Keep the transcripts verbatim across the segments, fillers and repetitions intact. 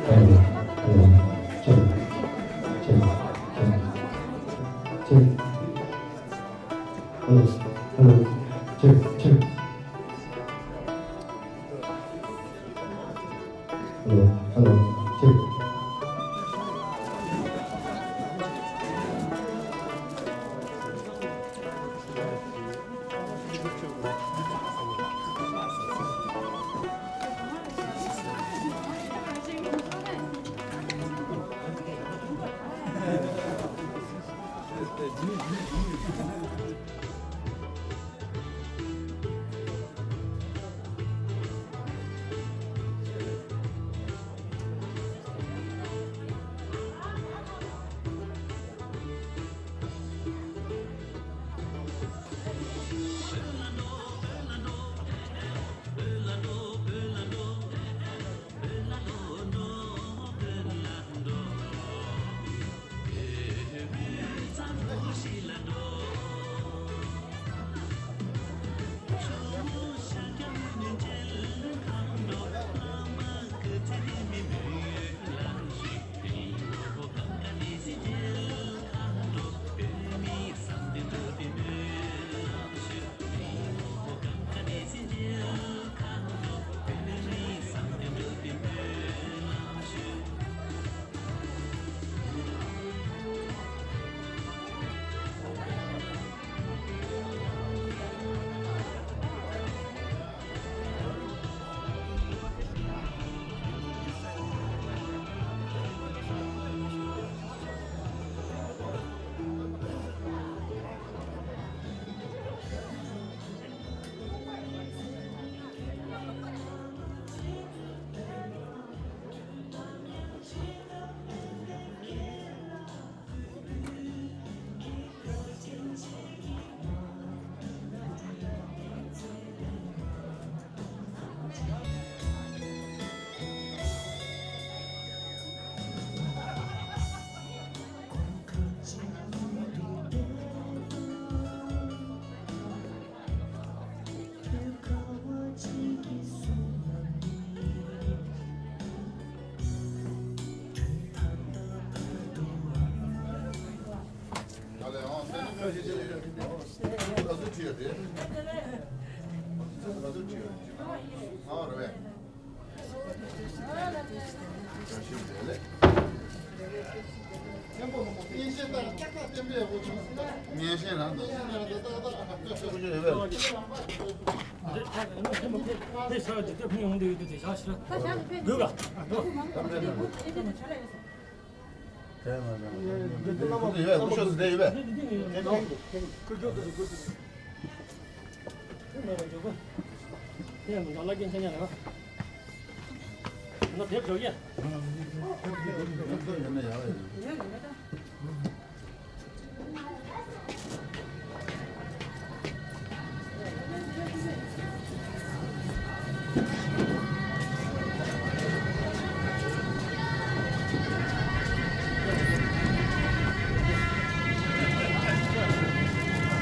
Hello, hello, check, check, check, check. Hello, hello, check, check. Hello, hello, check.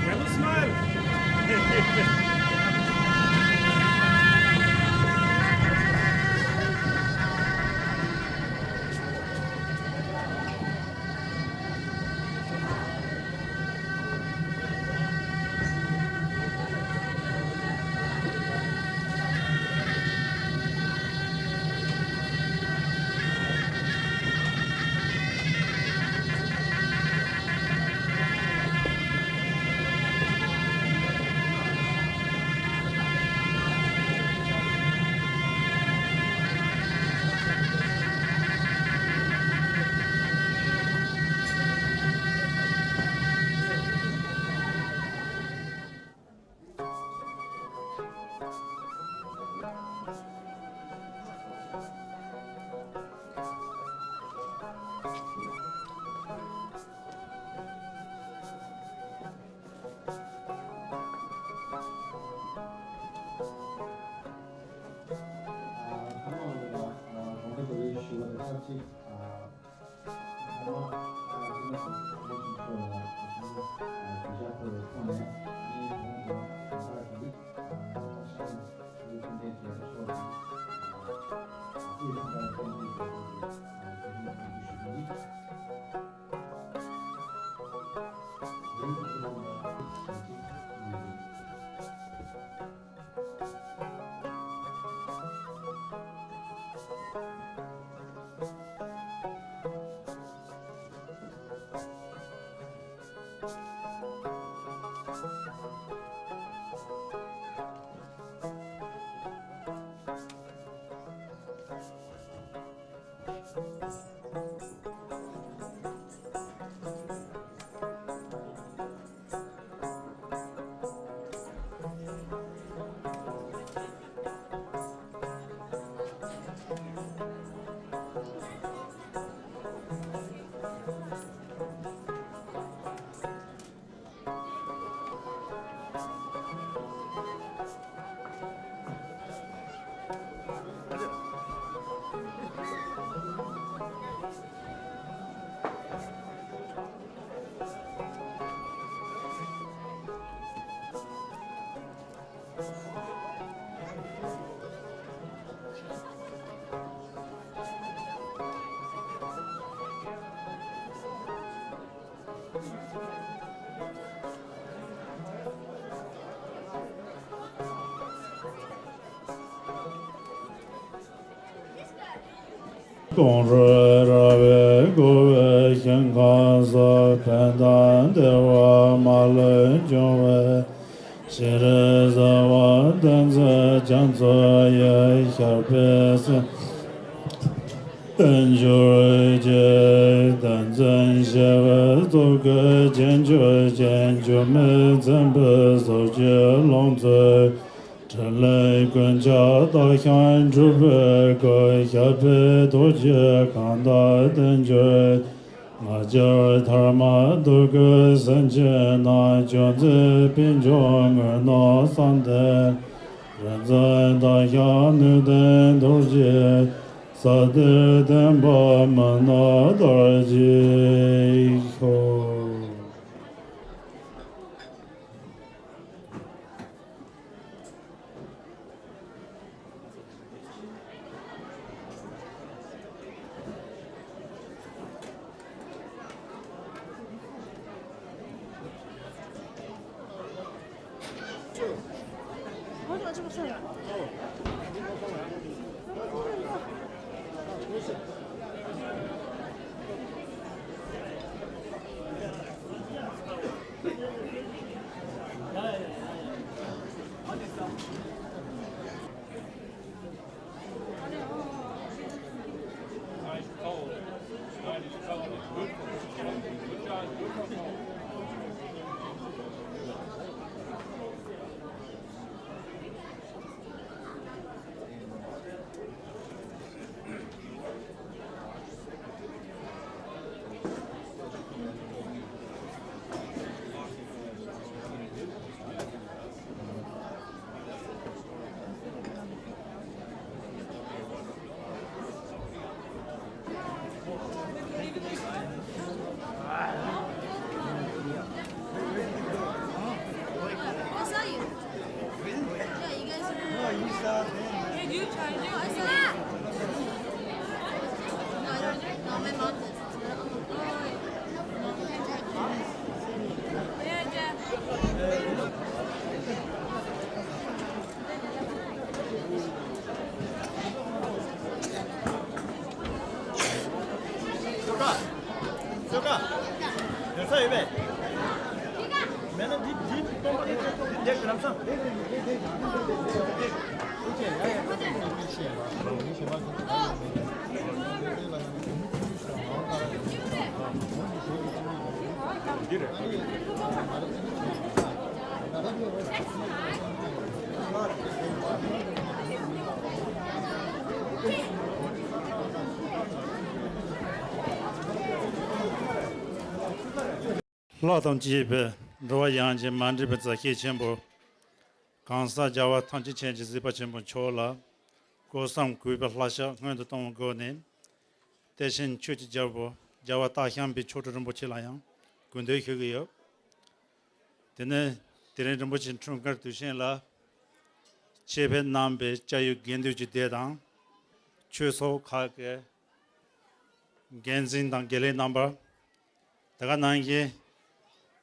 Yellow smile. ཀོང་རོལ་ར་བས་བསྐོར་བའི་ཞིང་ཁམས་སུ། ཕན་དང་བདེ་བ་མ་ལུས་འབྱུང་བའི་ཤེས་རིག་ཟབ་པ་བསྟན་འཛིན་རྒྱ་མཚོ་ཡི། ཞབས་པད་སྲིད་དུ་འགྱུར་ཅིག་བསྟན་འཛིན་ཞེས་པའི་གཙུག་གི་རྒྱན་ཆོས་ཅན། འགྱུར་མེད་མཚན་དཔལ་ཟབ་ཆོས་ལོངས་སྤྱོད། འཕྲིན་ལས་ཀུན་ཁྱབ་སྟག་ཤམ་འབྲུག་པའི་སྐུ། ཞབས་པད་རྡོ་རྗེ་གང་དག་བརྟན་གྱུར། ང་རྒྱལ་དྷརྨ་ཏུ་ཏྲ་སེམས་ཅན་རྣམས། ཅོག་འཛིན་པད་འབྱུང་ངུར་སྣང་བསམ་གཏན། རིག་འཛིན་རྟ་ཞབས་ནུས་ལྡན་རྡོ་རྗེ། ས་གཏེར་བསྟན་པ་མི་ནག་དར་ཅིག་ཤོག I saw you. Yeah, you guys are. No, you saw them. Did you try to? I saw you. No, I don't. No, my mom did. Yeah, yeah. ཚོད་ཀ་ཚོད་ཀ་ཡོད་ས་ཡོད་པས། མེད་ན་འདི་འདི་སྟོང་པ་འདི་འདི་འདེགས་ལམ་སང་། འདི་རེད། ལྷ་དང་བཅས་པའི་འགྲོ་བ་ཡང་ཅིན་མ་འདྲེས་པའི་མཛའ་བཤེས་ཆེན་པོ། གང་ཟག་རྒྱལ་བ་ཐམས་ཅད་མཁྱེན་ཅིང་གཟིགས་པ་ཆེན་པོ་མཆོག་ལ། སྐུ་གསུམ་གུས་པའི་ལྷ་ཞབས་སྔོན་དུ་གཏོང་བའི་སྒོ་ནས། བསྟན་ཆེན་ཆོས་ཀྱི་རྒྱལ་པོ་རྒྱལ་བ་སྟག་ཤམ་པའི་མཆོག་སྤྲུལ་རིན་པོ་ཆེ་ལ་ཡང་གུས་འདུད་ཞུ་གི་ཡོད། དེ་ནས་དེ་རིང་རིན་པོ་ཆེ་འཁྲུངས་སྐར་དུས་ཆེན་ལ་ཆེད་ཕེབས་གནང་བའི་སྐྱབས་ཡུལ་དགེ་འདུན་གྱི་སྡེ་དང་། ཆོས་ཚོགས་ཁག་གི་འགན་འཛིན་དང་དགེ་ལས་རྣམ་པ། དེ་ག་ནང་བཞིན་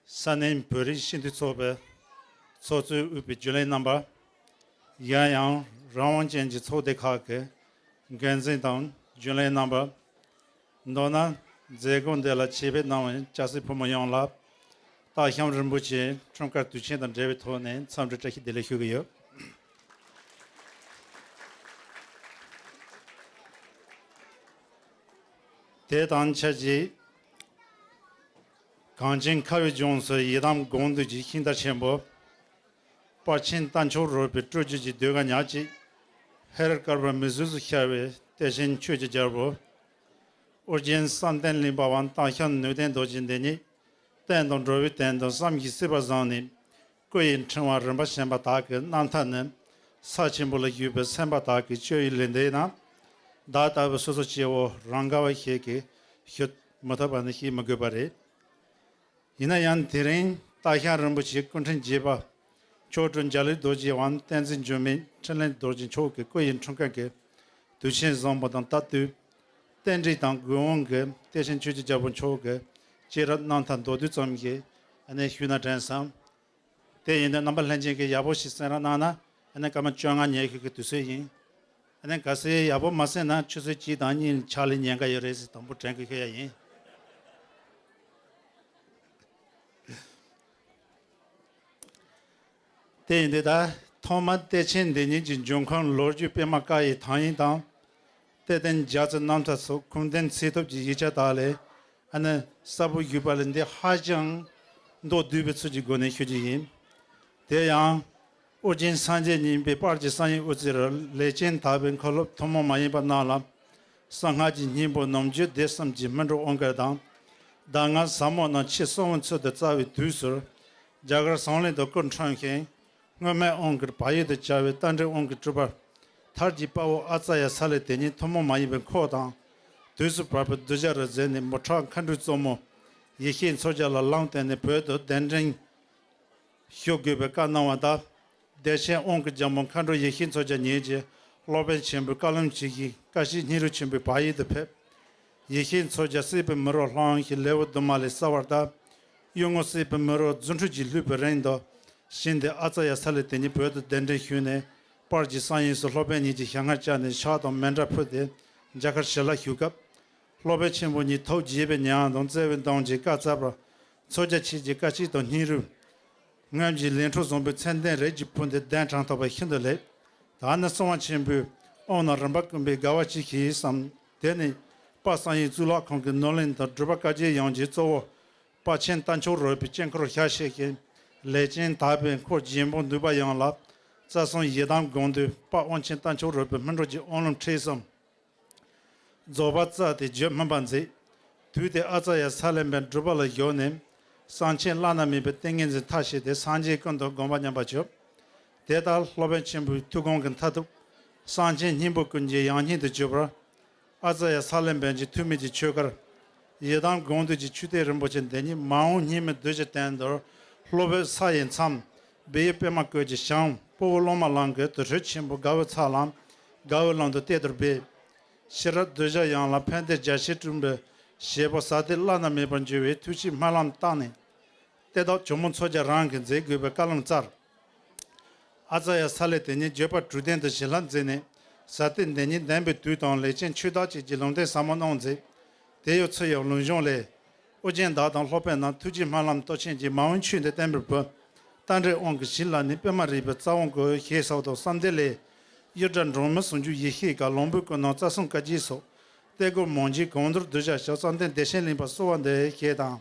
ས་གནས་བོད་རིགས་སྤྱི་འཐུས་ཚོགས་པའི་ཚོགས་གཙོས་དབུས་པའི་རྒྱུན་ལས་རྣམ་པ། ཡང་ཡང་རང་དབང་ཅན་གྱི་ཚོགས་སྡེ་ཁག་གི་འགན་འཛིན་དང་རྒྱུན་ལས་རྣམ་པ། མདོར་ན་མཛད་སྒོ་འདི་ལ་ཆེད་ཕེབས་གནང་བའི་སྐྱ་སེར་ཕོ་མོ་ཡོངས་ལ་སྟག་ཤམ་རིན་པོ་ཆེའི་འཁྲུངས་སྐར་དུས་ཆེན་དང་འབྲེལ་བའི་ཐོག་ནས་འཚམས་འདྲི་བཀྲ་ཤིས་བདེ་ལེགས་ཞུ་གི་ཡོད། དེ་དང་ཆབས་ཅིག་གངས་ཅན་ཁ་བའི་ལྗོངས་སུ་ཡི་དམ་དགོངས་འདུས་ཀྱི་ཤིང་རྟ་ཆེན་པོ། དཔལ་ཆེན་རྟ་མཆོག་རོལ་པའི་སྤྲུལ་བརྒྱུད་ཀྱི་ཟློས་གར་ཉག་གཅིག་ཧེ་རུ་ཀར་པ་མི་བཟོད་དུ་ཤར་བའི་གཏེར་ཆེན་ཆོས་ཀྱི་རྒྱལ་པོ། ཨོ་རྒྱན་བསམ་གཏན་གླིང་པ་དབང་སྟག་ཤམ་ནུས་ལྡན་རྡོ་རྗེ་འདི་ཉིད། བསྟན་དང་འགྲོ་བའི་དོན་དུ་བསམ་གྱིས་སྲིད་པ་བཟུང་ནས། སྐུ་ཡི་འཕྲེང་བ་རིམ་པ་བྱོན་པ་དག་གི་རྣམ་ཐར་ནི། ས་ཆེན་པོ་ལ་བཞུགས་པའི་སེམས་དཔའ་དག་གི་སྤྱོད་ཡུལ་ལས་འདས་ན། བདག་ལྟ་བུ་སོ་སོ་སྐྱེ་བོ་རང་ག་བ་ཞིག་གིས་ཞུ་མི་ཐུབ་པ་ནི་བཤད་མི་དགོས་པ་རེད། ཡིན་ན་ཡང་དེ་རིང་སྟག་ཤམ་རིན་པོ་ཆེའི་སྐུ་ཕྲེང་བརྒྱད་པ། མཆོག་སྤྲུལ་འཇའ་ལུས་རྡོ་རྗེ་དབང་བསྟན་འཛིན་འགྱུར་མེད་འཕྲིན་ལས་རྡོ་རྗེ་མཆོག་གི་སྐུ་ཡི་འཁྲུངས་སྐར་གྱི་དུས་ཆེན་བཟང་པོ་དང་སྟབས་བསྟུན། རྟེན་འབྲེལ་དང་དགོས་དབང་གི་གཏེར་ཆེན་ཆོས་ཀྱི་རྒྱལ་པོ་མཆོག་གི་སྐྱེས་རབས་རྣམ་ཐར་མདོར་བསྡུས་ཙམ་ཞིག་ཨ་ནེ་ཞུས་ན་དྲན་སོང་། དེ་ཡིན་དུས་རྣམ་པ་ལྷན་རྒྱས་ཀྱིས་ཡག་པོ་ཞིག་གསན་རོགས་གནང་ན། ཨ་ནེ་སྐར་མ་བཅོ་ལྔ་ཉལ་ཤོག་གི་དུས་ཚོད་ཡིན། ཨ་ནི་གལ་སྲིད་ཡག་པོ་མ་གསན་ན་ཆུ་ཚོད་གཅིག་དང་གཉིས་ཕྱག་ལས་ཉན་ག་ཡོད་རེད་ཟེར་དང་པོ་དྲན་གི་ཤོད་ཡ་ཡིན། དེ་ཡིན་དུས་ད་ཐོག་མར་གཏེར་ཆེན་འདི་ཉིད་ཀྱི་འབྱུང་ཁུངས་ལོ་རྒྱུས་པད་མ་དཀར་ཡི་ཐང་ཡིག་དང་། གཏེར་སྟོན་རྒྱལ་ཚབ་རྣམ་ཐར་སོགས་ཁུངས་ལྡན་ཚད་ཐུབ་ཀྱི་ཡིག་ཆ་དག་ལས་ཨ་ནི་གསལ་པོ་ཞུས་པ་ལས་འདི་ཧ་ཅང་མདོར་བསྡུས་པའི་ཚུལ་གྱི་སྒོ་ནས་ཞུ་རྒྱུ་ཡིན། དེ་ཡང་ཨོ་རྒྱན་སངས་རྒྱས་མཉེས་པའི་དཔལ་གྱི་གསང་ཡིག་དབུ་རྩེ་རུ་ལས་ཅན་དག་པའི་མཁའ་སློབ་ཐུན་མོང་མ་ཡིན་པ་རྣམས་ལ། གསང་སྔགས་ཀྱི་སྙིང་པོ་ནམ་རྒྱུན་སྡེ་གསུམ་གྱི་སྨིན་གྲོལ་དབང་བསྐུར་དང་། གདམས་ངག་ཟབ་མོ་རྣམས་ཆེས་གསང་བའི་ཚུལ་དུ་སྩལ་བའི་དུས་སུ། རྒྱ་གར་ཟངས་གླིང་དུ་སྐུ་འཁྲུངས་ཤིང་། སྔོན་མའི་དབང་བསྐུར་བག་ཡོད་དུ་སྦྱར་བའི་རྟ་མགྲིན་དབང་གི་སྤྲུལ་པ། ཐར་གྱི་དཔའ་བོ་ཨ་ཙརྱ་ས་ལེ་དེ་ཉིད་ཐུན་མོང་མ་ཡིན་པའི་འཁོར་དང་། དུས་སུ་བབ་པའི་གདུལ་བྱ་རུ་མཛད་ནས་མི་ཁྲག་མཁའ་འགྲོའི་གཙོ་མོ་ཡེ་ཤེས་མཚོ་རྒྱལ་ལ་ལམ་སྟོན་ནས་བོད་དུ་གདན་འདྲེན་ཞུ་དགོས་པའི་བཀའ་གནང་བ་དང་། བདེ་ཆེན་དབང་གི་རྒྱལ་མོ་མཁའ་འགྲོ་ཡེ་ཤེས་མཚོ་རྒྱལ་ཉིད་ཀྱིས་སློབ་དཔོན་ཆེན་པོའི་བཀའ་ལུང་ཇི་བཞིན་བཀྲ་ཤིས་སྙིང་རུས་ཆེན་པོས་བག་ཡིད་དུ་ཕེབས། ཡེ་ཤེས་མཚོ་རྒྱལ་སྲིད་པའི་མི་རོ་ལྷ་དབང་གི་ལེའུ་དུ་མ་ལས་གསལ་བར་གདའ། གཡུལ་ངོ་སྲིད་པའི་མི་རོ་རྫུ་འཕྲུལ་གྱིས་བསླུས་པའི་རིང་དུ། ཞིང་འདི་ཨ་ཙརྱ་ས་ལེ་དེ་ཉིད་བོད་དུ་གདན་འདྲེན་ཞུས་ནས། དཔལ་གྱི་གསང་ཡིག་སོགས་སློབ་དཔོན་ཉིད་ཀྱི་ཞལ་སྔ་བཅར་ནས་ཕྱག་དང་མཎྜལ་ཕུལ་ཏེ་མཇལ་ཁར་ཞལ་ལག་ཞུ་སྐབས། སློབ་དཔོན་ཆེན་པོ་ཉིད་ཐུགས་དགྱེས་པའི་ཉམས་དང་བརྩེ་བའི་གདངས་ཀྱིས་བཀའ་སྩལ་པ། མཚོ་རྒྱལ་ཁྱེད་ཀྱི་བཀའ་དཔྱད་དང་སྙིང་རུས། སྔོན་གྱི་ལས་འཕྲོ་བཟང་པོའི་མཚན་ལྡན་རིགས་ཀྱི་བུ་འདི་གདན་དྲངས་ཐུབ་པ་ཤིན་ཏུ་ལེགས། ད་ནི་གསང་བ་ཆེན་པོའི་དབང་རྣམས་རིམ་པ་ཀུན་པས་དགའ་བ་ཅིག་བྱས་སམ། དེ་ནི་དཔལ་གསང་ཡིག་གཙུག་ལག་ཁང་གི་ནོར་གླིང་དང་སྒྲུབ་པ་བཀའ་བརྒྱུད་ཡོངས་ཀྱི་གཙོ་བོ་དཔལ་ཆེན་རྟ་མཆོག་རོལ་པའི་དཀྱིལ་འཁོར་ཞལ་ཕྱེ་ཞིང་། ལས་ཅན་དག་པའི་འཁོར་རྒྱལ་པོ་འདུས་པ་ཡོངས་ལ། རྩ་གསུམ་ཡི་དམ་དགོངས་འདུས་དཔལ་དབང་ཆེན་རྟ་མཆོག་རོལ་པའི་སྨིན་གྲོལ་གྱི་དབང་ལུང་ཁྲིད་གསུམ། རྫོགས་པ་སྩལ་ཏེ་རྒྱུད་སྨིན་པ་མཛད། དུས་དེར་ཨ་ཙརྱ་ས་ལེ་པའི་སྒྲུབ་པ་ལ་གཞོལ་ནས། གསང་ཆེན་བླ་ན་མེད་པའི་ཏིང་ངེ་འཛིན་མཐར་ཕྱིན་ཏེ་སངས་རྒྱས་ཀུན་ཏུ་དགོངས་པ་མཉམ་པར་གྱུར། དེ་ལྟར་སློབ་དཔོན་ཆེན་པོའི་ཐུགས་དགོངས་ཀྱི་མཐར་ཐུག་གསང་ཆེན་སྙིང་པོ་ཀུན་གྱི་ཡང་སྙིང་དུ་གྱུར་པར། ཨ་ཙརྱ་ས་ལེ་པ་གྱི་ཐུགས་སྨོན་གྱི་ཆོས་སྐོར། ཡི་དམ་དགོངས་འདུས་ཀྱི་མཆོད་རྟེན་རིན་པོ་ཆེ་འདི་ཉིད་མ་འོངས་སྙིགས་མའི་གདུལ་བྱའི་དོན་དུ་སློབ་དཔོན་ས་ཡི་མཚམས། སྦས་ཡུལ་པད་མ་བཀོད་ཀྱི་ཞིང་དཔའ་བོ་སློབ་མ་ལམ་གྱི་དུར་ཁྲོད་ཆེན་པོ་དགའ་བའི་ཚལ་ལམ། དགའ་བའི་ལམ་དུ་གཏད་དུ་སྦས། ཕྱི་རབས་གདུལ་བྱ་ཡོངས་ལ་ཕན་བདེ་རྒྱ་ཆེར་བསྐྲུན་པའི་བྱེད་པོ་ཟབ་གཏེར་བླ་ན་མེད་པར་འབྱུང་བའི་ཐུགས་ཀྱི་སྨོན་ལམ་བཏབ་ནས། གཏེར་བདག་ཇོ་མོ་མཚོ་རྒྱལ་རང་གིས་མཛད་དགོས་པའི་བཀའ་ལུང་སྩལ། ཨ་ཙརྱ་ས་ལེ་དེ་ཉིད་བརྗོད་པ་དྲུག་ལྡན་དུ་བྱིན་རླབས་མཛད་ནས། ཟབ་གཏེར་འདི་ཉིད་བདེན་པའི་དུས་དང་ལས་ཅན་ཆོས་བདག་བཅས་ཀྱི་ལུང་བསྟན་ཟབ་མོ་གནང་མཛད། དེ་ཡང་ཚུར་ཡང་ལུང་གཞུང་ལས། ཨོ་རྒྱན་བདག་དང་སློབ་དཔོན་རྣམས་ཐུགས་ཀྱི་སྨོན་ལམ་སྟོབས་ཆེན་གྱིས་མ་འོངས་ཆོས་འདི་བསྟན་པའི་བུ། རྟ་མགྲིན་དབང་གི་ཞིང་ལ་ནི་པད་མ་རིག་པའི་རྩ་དབང་བཀོད་ཞེས་སོགས་དང་བསམ་གཏན་ལས། གཡུ་སྒྲ་སྒྲོན་མེ་ཟུང་འཇུག་ཡེ་ཤེས་སྐར་ལོངས་སྤོས་ཀུན་སྣང་རྩ་གསུམ་བཀའ་རྒྱུད་སོགས། གཏེར་སྒོ་མང་ཆེ་གང་འདུལ་གདུལ་བྱ་ཞབས་བསམ་གཏན་བདེ་ཆེན་གླིང་པ་གསོལ་བ་འདེབས་ཞེས་དང་།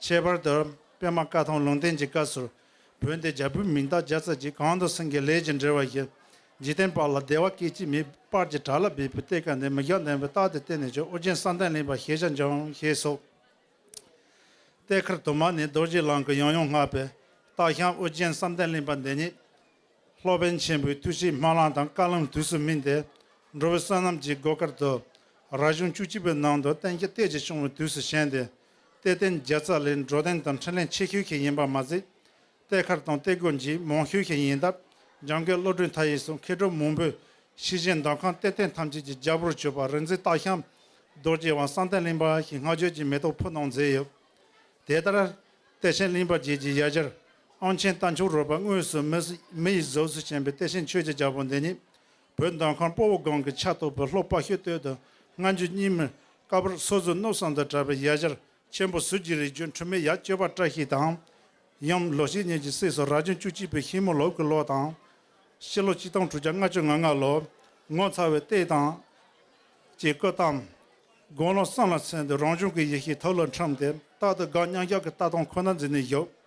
ཁྱད་པར་དུ་པད་མ་དཀར་ཐང་ལུང་བསྟན་གྱི་སྐབས་སུ། བོད་འདིར་རྒྱལ་པོའི་མིང་བཏགས་རྒྱལ་ཚབ་ཀྱིས་གང་དུ་སེང་གེ་ལས་ཀྱི་འབྲེལ་བ་བཞིན། འཇིག་རྟེན་པ་ལ་བདེ་བ་སྐད་ཅིག་མེད་པར་གྱི་གྲལ་ལ་སྦས་པའི་གཏེར་ཁ་འདི་མི་བཞག་ལྡན་པའི་རྟགས་དེ་བརྟེན་ནས་ཀྱང་ཨོ་རྒྱན་བསམ་གཏན་གླིང་པ་ཞེས་བྱ་འབྱུང་ཞེས་སོགས། གཏེར་མཁར་དུ་མ་ནི་རྡོ་རྗེ་གླིང་གི་ཡང་ཡང་བསྔགས་པའི་སྟག་ཤམ་ཨོ་རྒྱན་བསམ་གཏན་གླིང་པ་འདི་ཉིད། སློབ་དཔོན་ཆེན་པོའི་ཐུགས་བཞེད་སྨོན་ལམ་དང་བཀའ་ལུང་དུས་སུ་སྨིན་ཏེ། འགྲོ་བའི་བསོད་ནམས་ཀྱི་སྒོ་དཀར་དུ། རབ་བྱུང་བཅུ་གཅིག་པའི་ནང་དུ་བསྟན་རྒྱས་གཏེར་གྱིས་སྐྱོང་བའི་དུས་སུ་བྱོན་ཏེ། གཏེར་སྟོན་རྒྱལ་ཚབ་ལས་འགྲོ་དོན་དང་འཕྲིན་ལས་ཆེ་ཤོས་ཤིག་ཡིན་པ་མ་ཟད། གཏེར་མཁར་དང་གཏེར་སྒོ་འབྱེད་མང་ཤོས་ཤིག་ཡིན་སྟབས། འཇམ་མགོན་བློ་གྲོས་མཐའ་ཡས་སོགས་མཁས་གྲུབ་མང་པོས་ཤེས་བཞིན་མདོ་ཁམས་གཏེར་སྟོན་ཐམས་ཅད་ཀྱི་རྒྱལ་པོར་གྱུར་པ་རིག་འཛིན་སྟག་ཤམ་རྡོ་རྗེ་དབང་བསམ་གཏན་གླིང་པ་ཞེས་བསྔགས་བརྗོད་ཀྱི་མེ་ཏོག་ཕུལ་གནང་མཛད་ཡོད། དེ་ལྟར། གཏེར་ཆེན་གླིང་པ་བརྒྱད་ཀྱི་ཡ་གྱལ། དབང་ཆེན་རྟ་མཆོག་རོལ་པ་དངོས་སུ་མི་མི་ཡི་གཟུགས་སུ་བྱོན་པའི་གཏེར་ཆེན་ཆོས་ཀྱི་རྒྱལ་པོ་འདི་ཉིད། བོད་མདོ་ཁམས་དཔའ་བོ་སྒང་གི་ཆ་ཐོབ་པའི་ལྷོ་དཔའ་ཤོད་སྟོད་དུ་སྔ་འགྱུར་རྙིང་མའི་བཀའ་པོད་སོ་སོའི་མནོ་བསམ་དང་འདྲ་བའི་ཡ་གྱལ་ཆེན་པོ་ཟུར་གྱི་རིགས་རྒྱུད་འཁྲུལ་མེད་ཡབ་སྤྱོད་པ་བཀྲ་ཤིས་དང་། ཡུམ་ལོ་ཤས་གཉིས་ཀྱི་སྲས་སུ་རབ་བྱུང་བཅུ་གཅིག་པའི་ཤིང་མོ་ལོ་ཀུ་ལོ་དང་། ཕྱི་ལོ་ཆིག་སྟོང་དྲུག་བརྒྱ་ལྔ་བཅུ་ང་ལྔ་ལོར་ངོ་མཚར་བའི་གཏེར་དང་། ཀྱི་སྐུ་བལྟམས། དགུང་ལོ་གསུམ་ལ་ཚུན་དུ་རང་བྱུང་གི་ཡེ་ཤེས་ཐུགས་ལ་འཁྲུངས་ཏེ་རྟག་ཏུ་སྒོམ་མཉམ་བཞག་གི་ལྟ་སྟངས་ཁོ་ན་འཛིན་ནས་བཞུགས།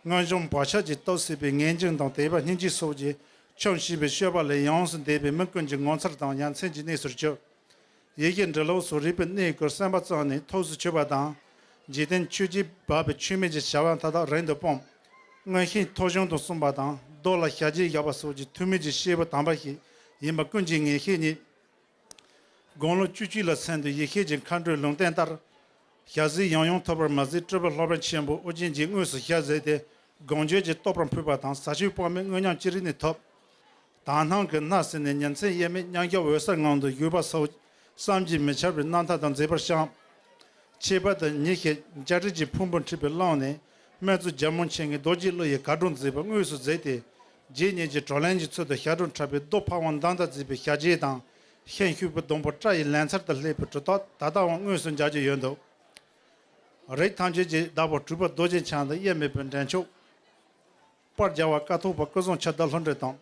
མངོན་འབྱུང་བག་ཆགས་ཀྱི་སྟོབས་ཟད་པའི་ངེས་འབྱུང་དང་དད་པ་སྙིང་རྗེ་སོགས་ཀྱིས་ཁྱིམ་གཞིས་པའི་སྤྱོད་པ་ལས་ཡོངས་སུ་འདས་པའི་མི་ཀུན་གྱི་ངོ་མཚར་དང་ཡ་མཚན་གྱི་གནས་སུ་གྱུར། ཡེ་ཤེས་འབྲི་ཀློག་སོགས་རིག་པའི་གནས་སྐོར་གསན་པ་ཙམ་ནས་ཐུགས་སུ་ཆུད་པ་དང་། འཇིག་རྟེན་ཆོས་བརྒྱད་འབབ་པའི་ཆོས་མེད་ཀྱི་བྱ་བ་མཐའ་དག་རིང་དུ་སྤངས། མངོན་ཤེས་ཐོ་གཞུང་དུ་གསུངས་པ་དང་རྡོ་ལ་ཞབས་རྗེས་བཞག་པ་སོགས་ཀྱི་ཐུགས་སྨོན་གྱི་སྐྱེས་བུ་དམ་པ་ཞིག་ཡིན་པ་ཀུན་གྱིས་ངེས་ཤེས་རྙེད། དགུང་ལོ་བཅུ་གཅིག་ལ་ཚུན་དུ་ཡེ་ཤེས་ཀྱི་མཁའ་འགྲོའི་ལུང་བསྟན་ལྟར། ཞལ་གཟིགས་ཡང་ཡང་ཐོབ་པར་མ་ཟད་སྤྲུལ་པའི་སློབ་དཔོན་ཆེན་པོ་ཨོ་རྒྱན་གྱིས་དངོས་སུ་ཞལ་གཟིགས་ཏེ་དགོངས་བརྒྱུད་ཀྱི་བསྟོད་པ་ཕུལ་བ་དང་ཟབ་ཆོས་དཔག་མེད་དངོས་ཉམས་ཅི་རིགས་ནས་ཐོབ། དག་སྣང་གིས་སྣང་ཟིན་ནས་ཉིན་མཚན་དབྱེར་མེད་མཉམ་བཞག་འོད་གསལ་ངང་དུ་བཞུགས་པ་སོགས་བསམ་གྱིས་མི་ཁྱབ་པའི་རྣམ་ཐར་དང་མཛད་པར་བཤམས། ཁྱད་པར་དུ་ཉི་ཤུ་འཇའ་སྤྲིན་གྱི་ཕུང་པོ་འཁྲིགས་པའི་ཀློང་ནས་སྨན་བཙུན་རྒྱལ་མོ་མཆེད་ལྔའི་རྡོ་རྗེ་གླུ་ཡི་གར་སྒྲོམ་མཛེས་པ་དངོས་སུ་མཛད་དེ། རྗེ་ཉིད་ཀྱི་བགྲོ་གླེང་གི་ཚུལ་དུ་ཞབས་དྲུང་འཁྲབ་པའི་རྡོ་ཕ་བོང་མདངས་དང་མཛེས་པའི་ཞལ་རྗེས་དང་ ཤན་ཤུག་པའི་སྡོང་པོ་སྐྲ་ཡི་ལན་ཚར་དུ་སླེབས་པའི་གྲུབ་རྟགས་ད་ལྟའང་དངོས་སུ་མཇལ་རྒྱུ་ཡོད་འདུག། རིགས་ཐམས་ཅད་ཀྱི་བདག་པོ་གྲུབ་པ་རྡོ་རྗེ་འཆང་དང་དབྱེར་མེད་པའི་འདྲེན་མཆོག། དཔལ་རྒྱལ་བ་ཀཿཐོག་པ་སྐུ་གསུང་ཕྱག་བདག་ལྷུན་གྲུབ་དང་།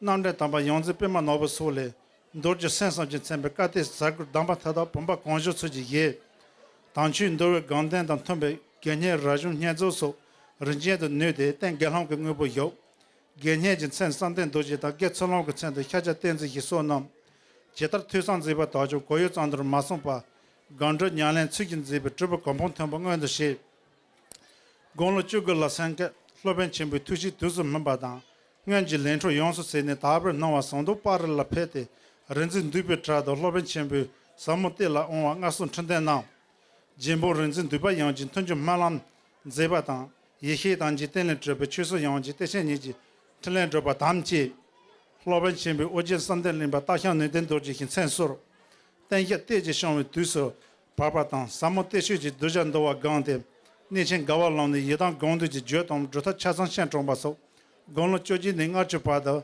རྣམ་འདྲེན་དམ་པ་ཡོངས་འཛིན་པདྨ་ནོར་བུ་སོགས་ལས། མདོ་རྒྱུད་སེམས་ཙམ་གྱིས་མཚོན་པའི་བཀའ་གཏེར་ཟབ་དགུའི་གདམས་པ་མཐའ་དག་བུམ་པ་གང་བྱོའི་ཚུལ་གྱིས་བཞེས། དམ་ཆོས་འདུལ་བའི་དགོངས་དོན་དང་མཐུན་པའི་དགེ་བསྙེན་རབ་བྱུང་བསྙེན་རྫོགས་སོགས་རིམ་བྱོན་དུ་ནུས་ཏེ་རྟེན་དགེ་སློང་གི་དངོས་པོར་བཞུགས། དགེ་བསྙེན་གྱི་མཚན་བསམ་གཏན་རྡོ་རྗེ་དང་དགེ་ཚུལ་སློང་གི་མཚན་དུ་ཤཱཀྱ་བསྟན་འཛིན་ཞེས་གསོལ་གནང་། ཇི་ལྟར་ཐོས་བསམ་མཛད་པ་དག་ཀྱང་གོ་ཡུལ་ཙམ་དུ་མ་སོང་བར། སྒོམ་སྒྲུབ་ཉམས་ལེན་ཚུལ་གྱིས་མཛད་པའི་གྲུབ་པ་གོ་འཕང་མཐོན་པོ་མངོན་དུ་བྱས། དགུང་ལོ་བཅུ་དགུ་ལ་སེང་གེ་སློབ་དཔོན་ཆེན་པོའི་ཐུགས་བཞེད་དུས་སུ་སྨིན་པ་དང་། སྔོན་གྱི་ལས་འཕྲོ་ཡོངས་སུ་ཟད་ནས་དག་པར་སྣང་བ་ཟངས་མདོག་དཔལ་རི་ལ་ཕེབས་ཏེ། རིག་འཛིན་འདུས་པའི་གྲལ་དུ་སློབ་དཔོན་ཆེན་པོའི་ཟབ་མོ་གཏེར་ལ་དབང་བ་མངའ་གསོལ་འཕྲིན་ལྡན་གནང་། རྗེ་འབངས་རིག་འཛིན་འདུས་པ་ཡང་གི་མཐུན་འཇུག་སྨོན་ལམ་མཛད་པ་དང་། ཡེ་ཤེས་དང་འཇིག་རྟེན་ལས་གྲུབ་པའི་ཆོས་སྲུང་ཡང་གི་གཏེར་ཆེན་ཉིད་ཀྱི་ཕྲིན་ལས་སྒྲུབ་པ་དམ་བཅས། སློབ་དཔོན་ཆེན་པོའི་ཨོ་རྒྱན་བསམ་གཏན་གླིང་པ་སྟག་ཤམ་ནུས་ལྡན་རྡོ་རྗེ་ཞེས་མཚན་གསོལ། བསྟན་ཞབས་གཏེར་གྱི་སྐྱོང་བའི་དུས་སུ་བབ་པ་དང་ཟབ་མོ་གཏེར་ཆོས་ཀྱི་གདུལ་བྱ་འདུལ་བ་བསྒོམས་ཏེ། གནས་ཆེན་དགའ་བ་ལམ་ནས་ཡི་དམ་དགོངས་འདུས་ཀྱི་རྒྱུད་དང་སྒྲུབ་ཐབས་ཆ་ཚང་སྤྱན་དྲངས་པ་སོགས། དགུང་ལོ་བཅོ་བརྒྱད་ནས་ལྔ་བཅུ་བར་དུ་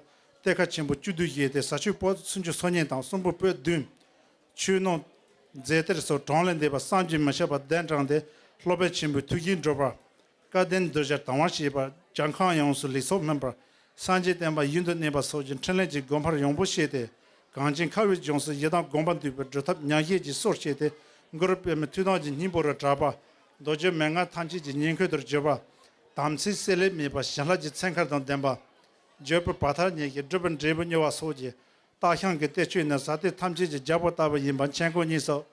གཏེར་ཁ་ཆེན་པོ་བཅུ་བསྡུས་བཞེས་ཏེ་ཟབ་ཆོས་པོ་ཏི་སུམ་ཅུ་སོ་གཉིས་དང་གསུང་འབུམ་པོད་བདུན། ཆོས་ནོར་རྫས་གཏེར་སོགས་གྲངས་ལས་འདས་པ་བསམ་གྱིས་མི་ཁྱབ་པ་གདན་དྲངས་ཏེ། སློབ་དཔོན་ཆེན་པོའི་ཐུགས་བཞེད་སྒྲུབ་པར། སྐལ་ལྡན་གདུལ་བྱར་དང་བ་བྱེད་པར་རྒྱལ་ཁམས་ཡོངས་སུ་ལེགས་ཚོགས་སྨིན་པར། སངས་རྒྱས་བསྟན་པ་ཡུན་དུ་གནས་པ་སོགས་ཀྱི་འཕྲིན་ལས་ཀྱི་སྒོ་འཕར་ཡོངས་པོ་ཕྱེས་ཏེ། གངས་ཅན་ཁ་བའི་ལྗོངས་སུ་ཡི་དམ་དགོངས་པ་འདུས་པའི་སྒྲུབ་ཐབས་ཉག་གཅིག་གི་སྲོག་བཅད་དེ། གུ་རུ་པདྨའི་ཐུགས་དམ་གྱི་སྙིང་པོ་རུ་གྲགས་པ། མདོ་རྒྱུད་མན་ངག་ཐམས་ཅད་ཀྱི་ཉེ་འཁོར་དུ་གྱུར་པ། དམ་ཚིག་བསྲེ་ལྷད་མེད་པ་བྱིན་རླབས་ཀྱི་ཚན་ཁ་དང་ལྡན་པ། བརྗོད་པའི་བར་མཐར་ཉིད་ཀྱི་སྒྲུབ་པའི་འབྲས་བུ་མྱུར་བ་སོགས་ཀྱི། སྟག་ཤམ་གྱི་གཏེར་ཆོས་ནི་ཟབ་གཏེར་ཐམས་ཅད་ཀྱི་རྒྱལ་པོ་ལྟ་བུ་ཡིན་པ་མཁྱེན་དགོས་སྙམ་སོགས་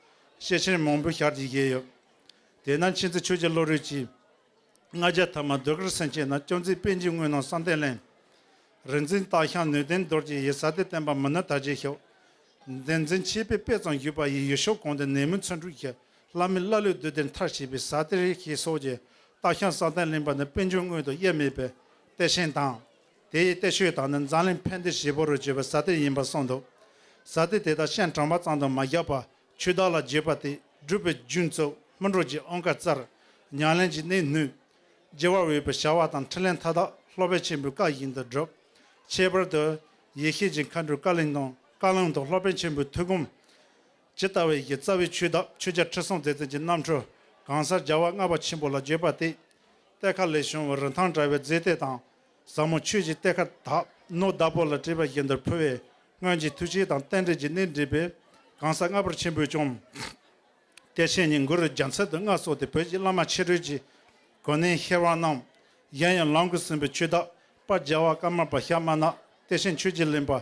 ཤེར་ཕྱིན་མང་པོས་ཞལ་གྱིས་བཞེས་ཡོད། དེས་ན་མཁྱེན་བརྩེ་ཆོས་ཀྱི་བློ་གྲོས་ཀྱིས། ལྔ་བརྒྱ་ཐ་མ་ཟློས་གར་སེམས་བསྐྱེད་ནང་བཅོམ་མཛད་པཎ་ཆེན་དངོས་རྣམས་བསམ་གཏན་གླིང་། རིག་འཛིན་སྟག་ཤམ་ནུས་ལྡན་རྡོ་རྗེ་ཡི་ཟབ་གཏེར་བསྟན་པ་མི་ནུབ་དར་རྒྱས་ཤོག། འདུལ་འཛིན་མཆེད་པས་དཔེ་ཙམ་ཞུས་པ་ཡིས་ཡུལ་ཕྱོགས་གང་དུ་ནད་མུག་མཚོན་འཁྲུག་གི་བླ་མའི་བླ་གླུས་བསྡུས་ཏེ་མཐར་ཕྱིན་པའི་ཟབ་གཏེར་ཞེས་སོགས་ཀྱི། སྟག་ཤམ་བསམ་གཏན་གླིང་པ་ནི་པཎ་ཆེན་དངོས་དང་དབྱེར་མེད་པའི་གཏེར་ཆེན་དང་། དེ་ཡི་གཏེར་ཆོས་དག་ནི་འཛམ་གླིང་ཕན་བདེའི་བྱེད་པོ་རུ་གྱུར་པའི་ཟབ་གཏེར་ཡིན་པར་གསུངས་འདུག། ཟབ་གཏེར་དེ་དག་སྤྱན་དྲངས་པ་ཙམ་དུ་མ་བཞག་པར་ཆོས་བདག་ལ་བརྗོད་པ་སྟེ། སྒྲུབ་པའི་རྒྱུན་བཙུགས་སྨིན་གྲོལ་གྱི་དབང་བཀའ་སྩལ། ཉམས་ལེན་གྱི་གནད་སྣུན། རྒྱལ་བ་འོས་པའི་བྱ་བ་དང་འཕྲིན་ལས་མཐའ་དག་སློབ་དཔོན་ཆེན་པོའི་བཀའ་བཞིན་དུ་བསྒྲུབས། ཁྱད་པར་དུ། ཡེ་ཤེས་ཀྱི་མཁའ་འགྲོའི་བཀའ་ལན་དང་བཀའ་ལན་དང་སློབ་དཔོན་ཆེན་པོའི་ཐུགས་དགོངས། ཇི་ལྟ་བའི་གི་རྩ་བའི་ཆོས་བདག་ཆོས་རྒྱལ་ཁྲི་སྲོང་ལྡེ་བཙན་གྱི་རྣམ་འཕྲུལ་གང་ཟག་རྒྱལ་བ་ལྔ་པ་ཆེན་པོ་ལ་བརྗོད་པ་སྟེ། གཏེར་ཁ་ལས་བྱུང་བའི་རིན་ཐང་བྲལ་བའི་རྫས་གཏེར་དང་། ཟབ་མོ་ཆོས་ཀྱི་གཏེར་ཁ་དག་ནོར་བདག་པོ་ལ་སྤྲད་པ་བཞིན་དུ་ཕུལ་བས། སྔོན་གྱི་ཐུགས་བསྐྱེད་དང་རྟེན་འབྲེལ་གྱི་གནད་འདྲེས་པས། གང་ཟག་ལྔ་པ་ཆེན་པོས་ཀྱང་། གཏེར་ཆེན་ཉིད་གུ་རུའི་རྒྱལ་མཚན་དུ་མངའ་གསོལ་ཏེ། བོད་ཀྱི་བླ་མ་ཕྱི་རོལ་གྱི་གོ་གནས་ཤེར་བ་རྣམས། གཞན་ཡང་ལམ་གྱིས་ཟིན་པའི་ཆོས་བདག་དཔལ་རྒྱལ་བ་ཀརྨ་པ་ཞྭ་དམར་ནག། གཏེར་ཆེན་ཆོས་ཀྱི་གླིང་པ་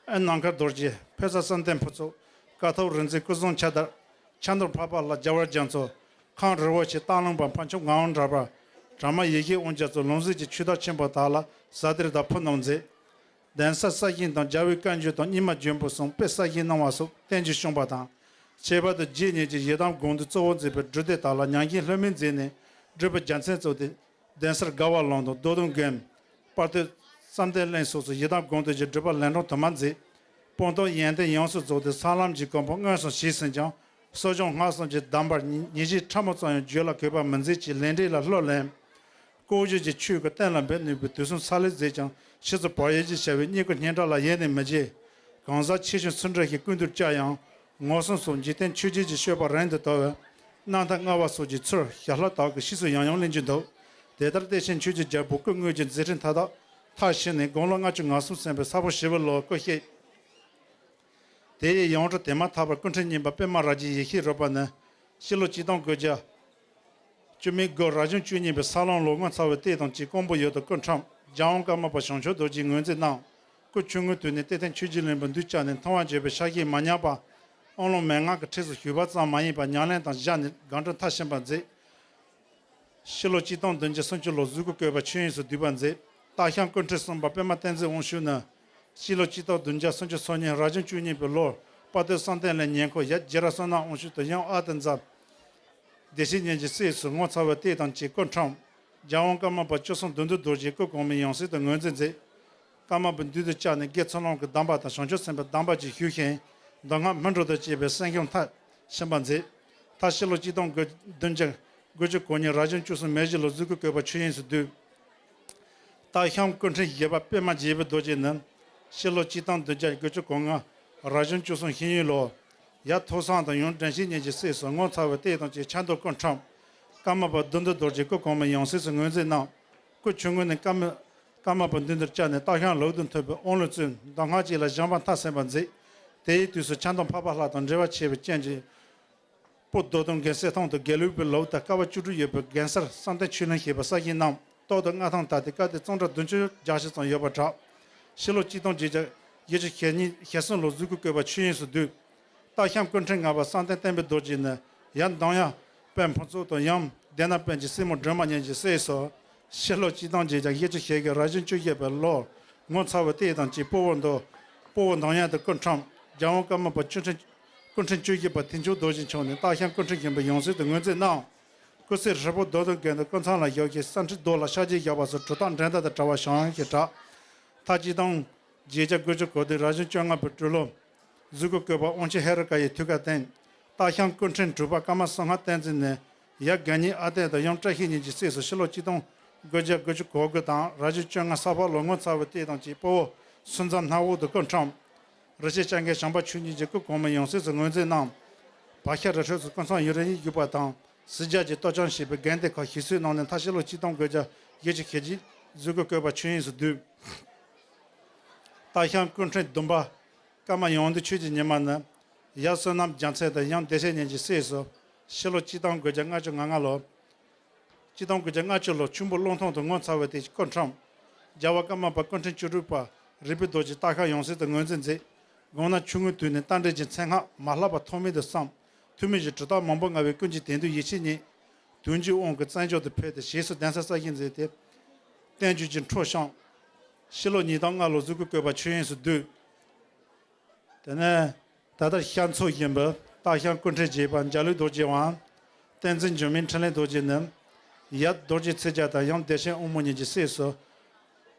ཨེ་ནམ་མཁའ་རྡོ་རྗེ། ཕོ་གསར་བསམ་གཏན་ཕུན་ཚོགས། ཀཿཐོག་རིག་འཛིན་སྐུ་གསུང་ཕྱག་བདག་ཕྱག་རྡོར་འཕགས་པ་ལྷ། རྒྱལ་བ་རྒྱ་མཚོ། ཁམས་རི་བོ་ཆེ་སྟག་ལུང་པ་འཕགས་མཆོག་ངག་དབང་གྲགས་པ། དྲག་མ་ཡེ་ཤེས་དབང་རྒྱ་མཚོ། ལུང་གསེར་གྱི་ཆོས་བདག་ཆེན་པོ་དག་ལ་ཟབ་གཏེར་དག་ཕུལ་གནང་མཛད། གདན་ས་གསར་བཞེངས་དང་རྒྱལ་བའི་བཀའ་འགྱུར་དང་རྙིང་མ་བརྗོད་པོ་གསུམ་དཔེ་གསར་བཞེངས་གནང་བ་སོགས་རྟེན་གྱི་བྱུང་བ་དང་། ཁྱད་པར་དུ་རྗེ་ཉིད་ཀྱི་ཡི་དམ་དགོངས་འདུས་གཙོ་བོར་མཛད་པའི་སྒྲུབ་སྡེ་དག་ལ་མྱ་ངན་ལྷོད་མེད་མཛད་ནས་སྒྲུབ་པའི་རྒྱལ་མཚན་བཙུགས་ཏེ། གདན་སར་དགའ་བ་ལམ་དང་རྡོ་དུང་དགོན། དཔལ་སྟོད་བསམ་གཏན་གླིང་སོགས་སུ་ཡི་དམ་དགོངས་འདུས་ཀྱི་སྒྲུབ་པ་ལན་གྲངས་དུ་མ་མཛད། སྤངས་རྟོགས་ཡོན་ཏན་ཡོངས་སུ་རྫོགས་ཏེ་ས་ལམ་གྱི་གོ་འཕང་མངོན་སུམ་བྱས་ཟིན་ཀྱང་། གསོ་སྦྱོང་སྔགས་གསུམ་གྱི་གདམས་པར་ཉིན་བྱེད་ཕྲ་མོ་ཙམ་ཡང་རྒྱུད་ལ་གོས་པ་མི་མཛད་ཅིང་ལས་འབྲས་ལ་བློ་ལེན། ལྐོག་གྱུར་གྱི་ཆོས་ཀྱི་གཏན་ལ་འབེབས་ནུས་པའི་དུས་གསུམ་ས་ལེར་མཛད་ཀྱང་། ཕྱི་སོ་བག་ཡོད་ཅེས་བྱ་བའི་བསྙེན་བཀུར་སྙན་གྲགས་ལ་ཡེ་ནས་མི་བརྗེད། གང་ཟག་ཆེ་ཆུང་སུ་འདྲ་ཞིག་སྐུ་མདུན་བཅར་ཡང་། ངོ་སྲུང་སོགས་འཇིག་རྟེན་ཆོས་བརྒྱད་ཀྱི་སྤྱོད་པ་རིང་དུ་དོར་བས། རྣམ་ཐར་ལྔ་པ་སོགས་ཀྱི་ཚུལ་ཞལ་ལྷག་དག་གིས་ཕྱིས་སུ་ཡང་ཡང་གླེང་རྒྱུ་འདུག། དེ་ལྟར་གཏེར་ཆེན་ཆོས་ཀྱི་རྒྱལ་པོ་སྐུ་དངོས་ཀྱི་མཛད་འཕྲིན་མཐའ་དག་མཐར་ཕྱིན་ནས་དགུང་ལོ་ལྔ་བཅུ་ང་གསུམ་ཟིན་པའི་ས་ཕོ་བཞི་པའི་ལོར་སྐུ་གཤེགས། དེ་ཡི་ཡོངས་གྲགས་དེ་མ་ཐག་པར་སྐུ་ཕྲེང་གཉིས་པ་པདྨ་རཱ་གའི་ཡེ་ཤེས་རོལ་པ་ནི། ཕྱི་ལོ་ཆིག་སྟོང་དགུ་བརྒྱ་བཅུ་མེད་དགུ་རབ་བྱུང་བཅུ་གཉིས་པའི་ས་ལམ་ལོ་ངོ་མཚར་བའི་ལྟས་དང་བཅས་ཀོང་པོ་ཡུལ་དུ་སྐུ་འཁྲུངས། རྒྱལ་དབང་ཀརྨ་པ་བྱང་ཆུབ་རྡོ་རྗེས་ངོས་འཛིན་གནང་། སྐུ་ཆུང་ངུའི་དུས་ནས་གཏེར་སྟོན་ཆོས་རྗེ་གླིང་པ་མདུན་བཅར་ནས་མཐོང་བ་བརྗོད་པའི་ཕྱག་བཞེས་མ་ཉམས་པར། ཨོང་ལོང་མན་ངག་གི་ཁྲིད་སོགས་ཞུས་པ་ཙམ་མ་ཡིན་པར་ཉམས་ལེན་དང་སྦྱར་ནས་སྒོམ་སྒྲུབ་མཐར་ཕྱིན་པར་མཛད། ཕྱི་ལོ་ཆིག་སྟོང་བདུན་བརྒྱ་སུམ་ཅུ་ལོར་གཟུགས་སྐུ་བཀོད་པ་ཆོས་དབྱིངས་སུ་བསྡུས་པར་མཛད། སྟག་ཤམ་སྐུ་ཕྲེང་གསུམ་པ་པདྨ་བསྟན་འཛིན་དབང་ཕྱུག་ནི། ཕྱི་ལོ་ཆིག་སྟོང་བདུན་བརྒྱ་སུམ་ཅུ་སོ་གཉིས་རབ་བྱུང་བཅུ་གཉིས་པའི་ལོར་དཔལ་སྟོད་བསམ་གཏན་གླིང་ཉེ་འཁོར་ཡབ་རྗེ་ར་བསོད་ནམས་དབང་ཕྱུག་དང་ཡུམ་ཨ་ཏི་ཛ་བདེ་ཆེན་གཉིས་ཀྱི་སྲས་སུ་ངོ་མཚར་བའི་ལྟས་དང་བཅས་སྐུ་འཁྲུངས། རྒྱལ་དབང་ཀརྨ་པ་སྐྱབས་མགོན་བདུད་འདུལ་རྡོ་རྗེ་སྐུ་གོང་མའི་ཡང་སྲིད་དུ་ངོས་འཛིན་མཛད། ཀརྨ་པ་མདུན་དུ་བཅར་ནས་དགེ་ཚུལ་སློང་གི་གདམས་པ་དང་བྱང་ཆུབ་སེམས་དཔའི་གདམས་པ་བཅས་ཞུས་ཤིང་། མདོ་སྔགས་སྨིན་གྲོལ་དང་བཅས་པའི་གསན་སྦྱོང་མཐར་ཕྱིན་པར་མཛད། མཐར་ཕྱི་ལོ་ཆིག་སྟོང་དགུ་བདུན་བརྒྱ་དགུ་བཅུ་གོ་གཉིས་རབ་བྱུང་བཅུ་གསུམ་མེ་བཞི་ལོར་གཟུགས་སྐུ་བཀོད་པ་ཆོས་དབྱིངས་སུ་བསྡུས། སྟག་ཤམ་སྐུ་ཕྲེང་བཞི་པ་པདྨ་རྒྱས་པའི་རྡོ་རྗེ་ནི། ཕྱི་ལོ་ཆིག་སྟོང་བདུན་བརྒྱ་དགུ་བཅུ་གོ་ལྔ་ རབ་བྱུང་བཅུ་གསུམ་ཤེས་ཡོན་ལོ། ཡབ་ཐོས་བསམ་དང་ཡུམ་དྲན་ཤེས་གཉིས་ཀྱི་སྲས་སུ་ངོ་མཚར་བའི་ལྟས་དང་བཅས་ཕྱག་མདོག་སྐུ་ཁྲམ། ཀརྨ་པ་བདུད་འདུལ་རྡོ་རྗེ་སྐུ་གོང་མའི་ཡང་སྲིད་དུ་ངོས་འཛིན་གནང་། སྐུ་ཆུང་ངུ་ནས་ཀརྨ་ཀརྨ་པ་བདུད་འདུལ་བཅར་ནས་སྟག་ཤམ་ལུག་ཏུ་ཐུག་པའི་དབང་ལུང་བཙུགས། མདོ་སྔགས་གཅིག་ལ་སྦྱངས་པ་མཐའ་གསལ་བར་མཛད། དེའི་དུས་སུ་ཕྱག་མདོག་འཕགས་པ་ལྷ་དང་འབྲེལ་བ་ཆེ་བའི་རྐྱེན་གྱིས། པོ་རྡོ་དུང་རྒན་གསེར་ཐང་དུ་དགེ་ལུགས་པའི་ལུགས་དང་དཀའ་བ་བཅུ་དྲུག་ཡོད་པའི་རྒན་གསར་བསམ་གཏན་ཆོས་གླིང་ཞེས་པ་གསར་བཞེངས་གནང་། ཏོག་ཏུ་མངའ་ཐང་དར་ཏེ་སྐབས་དེར་གཙང་སྦྲ་བདུན་ཅུ་བརྒྱ་ཞིག་ཙམ་ཡོད་པར་གྲགས། ཕྱི་ལོ་གཅིག་སྟོང་བརྒྱད་བརྒྱ་བཞི་བཅུ་ཞེ་གཉིས་ཞེ་གསུམ་ལོར་གཟུགས་སྐུ་བཀོད་པ་ཆོས་དབྱིངས་སུ་བསྡུས། སྟག་ཤམ་སྐུ་ཕྲེང་ལྔ་པ་བསམ་གཏན་བསྟན་པའི་རྡོ་རྗེ་ནི་ཡབ་འདམ་གཡོག་དཔོན་ཕུན་ཚོགས་དང་ཡུམ་སྡེ་ནག་དཔོན་གྱི་སྲས་མོ་སྒྲོལ་མ་གཉིས་ཀྱི་སྲས་སུ། ཕྱི་ལོ་གཅིག་སྟོང་བརྒྱད་བརྒྱ་བཞི་བཅུ་ཞེ་བརྒྱད་རབ་བྱུང་བཅུ་བཞི་པའི་ལོར་ངོ་མཚར་བའི་ལྟས་དང་བཅས་སྤོ་བོ་མདོ། སྤོ་བོ་མདོ་ཡན་དུ་སྐུ་ཁྲམ། རྒྱལ་དབང་ཀརྨ་པ་སྐུ་ཕྲེང་སྐུ་ཕྲེང་བཅུ་བཞི་པ་དིལ་མཆོག་རྡོ་རྗེ་མཆོག་ནས་སྟག་ཤམ་སྐུ་ཕྲེང་བཞི་པའི་ཡང་སྲིད་དུ་ངོས་འཛིན་གནང་། སྐུ་ཚེ་ཧྲིལ་པོ་རྡོ་དང་རྒན་དུ་སྐུ་མཚམས་ལ་བཞུགས་ཤིང་། ས་ཁྲི་རྡོ་ལ་ཕྱག་རྗེས་བཞག་པ་སོགས་གྲུབ་རྟགས་འགྲན་ཟླ་དང་བྲལ་བ་བཞེངས་ཞེས་གྲགས། མཐར་གཅིག་སྟོང་བརྒྱད་བརྒྱ་དགུ་བཅུ་གོ་བདུན་རབ་བྱུང་བཅོ་ལྔ་པའི་སྦྲུལ་ལོ། གཟུགས་སྐུ་བཀོད་པ་དབང་ཕྱུག་ཧེ་རུ་ཀ་ཡི་ཐུགས་ཀར་བསྟན། སྟག་ཤམ་སྐུ་ཕྲེང་དྲུག་པ་ཀརྨ་གསང་སྔགས་བསྟན་འཛིན་ནས་ཡབ་དགེ་བསྙེན་ཨ་བརྟན་དང་ཡུམ་བཀྲ་ཤིས་གཉིས་ཀྱི་སྲས་སུ་ཕྱི་ལོ་གཅིག་སྟོང་དགུ་བརྒྱ་དགུ་བཅུ་གོ་དགུ་དང་རབ་བྱུང་བཅོ་ལྔ་ས་ཕག་ལོ་ངོ་མཚར་བའི་ལྟས་དང་བཅས་སྤོ་བོ་སུམ་མཚམས་སྣང་འོག་ཏུ་སྐུ་ཁྲམ། རི་ཆེན་སྐྱབས་མགོན་བྱམས་པ་ཆོས་ཉིད་ཀྱི་སྐུ་གོང་མའི་ཡང་སྲིད་དུ་ངོས་འཛིན་གནང་། བག་ཤ་རི་ཁྲོད་སུ་སྐུ་མཚམས་ཡུན་རིང་བཞུགས་པ་དང་། གཟི་རྒྱལ་གྱི་གཏོར་སྐྱོང་ཞེས་པའི་དགོན་སྡེ་ཁག་ཞིག་གསོས་གནང་ནས་མཐར་ཕྱི་ལོ་གཅིག་སྟོང་དགུ་བརྒྱ་བཞི་བཅུ་ཞེ་གཅིག་གཟུགས་སྐུ་བཀོད་པ་ཆོས་དབྱིངས་སུ་བསྡུས། སྟག་ཤམ་སྐུ་ཕྲེང་བདུན་པ་ཀརྨ་ཡོན་ཏན་ཆོས་ཀྱི་ཉི་མ་ནི་ཡབ་བསོད་ནམས་རྒྱལ་མཚན་དང་ཡུམ་བདེ་ཆེན་གཉིས་ཀྱི་སྲས་སུ་ཕྱི་ལོ་གཅིག་སྟོང་དགུ་བརྒྱ་ལྔ་བཅུ་ང་ལྔ་ལོར། གཅིག་སྟོང་དགུ་བརྒྱ་ལྔ་བཅུ་ལོར་ཆུ་འབུ་གླང་ཐང་དུ་ངོ་མཚར་བའི་ལྟས་ཀྱི་སྐུ་ཁྲམ། རྒྱལ་བ་ཀརྨ་པ་སྐུ་ཕྲེང་བཅུ་དྲུག་པ་རིག་པའི་རྡོ་རྗེ་སྟག་ཤམ་ཡང་སྲིད་དུ་ངོས་འཛིན་མཛད། དགོངས་ན་ཆུང་ངུའི་དུས་ནས་རྟ་མགྲིན་གྱི་མཚན་སྔགས་མ་བསླབ་པར་ཐོགས་མེད་དུ་བསམ། ཐུན་མིན་གྱི་གྲུབ་རྟགས་མང་པོ་མངའ་བའི་ཀུན་གྱིས་དེང་དུས་ཡིད་ཆེས་རྙེད། དུས་འཁྱོངས་དབང་གིས་བཙན་བྱོལ་དུ་ཕེབས་ཏེ་ཞེས་སུ་གདན་ས་གསར་བཞེངས་མཛད་དེ། བསྟན་བཅོས་ཀྱི་འཕྲོ་བཤམས། ཕྱི་ལོ་ཉིས་སྟོང་ལྔ་ལོར་གཟུགས་སྐུ་བཀོད་པ་ཆོས་དབྱིངས་སུ་བསྡུས། དེ་ནས་ད་ལྟར་ཤར་ཕྱོགས་བཞིན་པའི་སྟག་ཤམ་སྐུ་ཕྲེང་བརྒྱད་པ་འཇའ་ལུས་རྡོ་རྗེ་དབང་། བསྟན་འཛིན་འགྱུར་མེད་འཕྲིན་ལས་རྡོ་རྗེ་ནི། ཡབ་རྡོ་རྗེ་ཚེ་རྒྱལ་དང་ཡུམ་བདེ་ཆེན་དབང་མོ་གཉིས་ཀྱི་སྲས་སུ།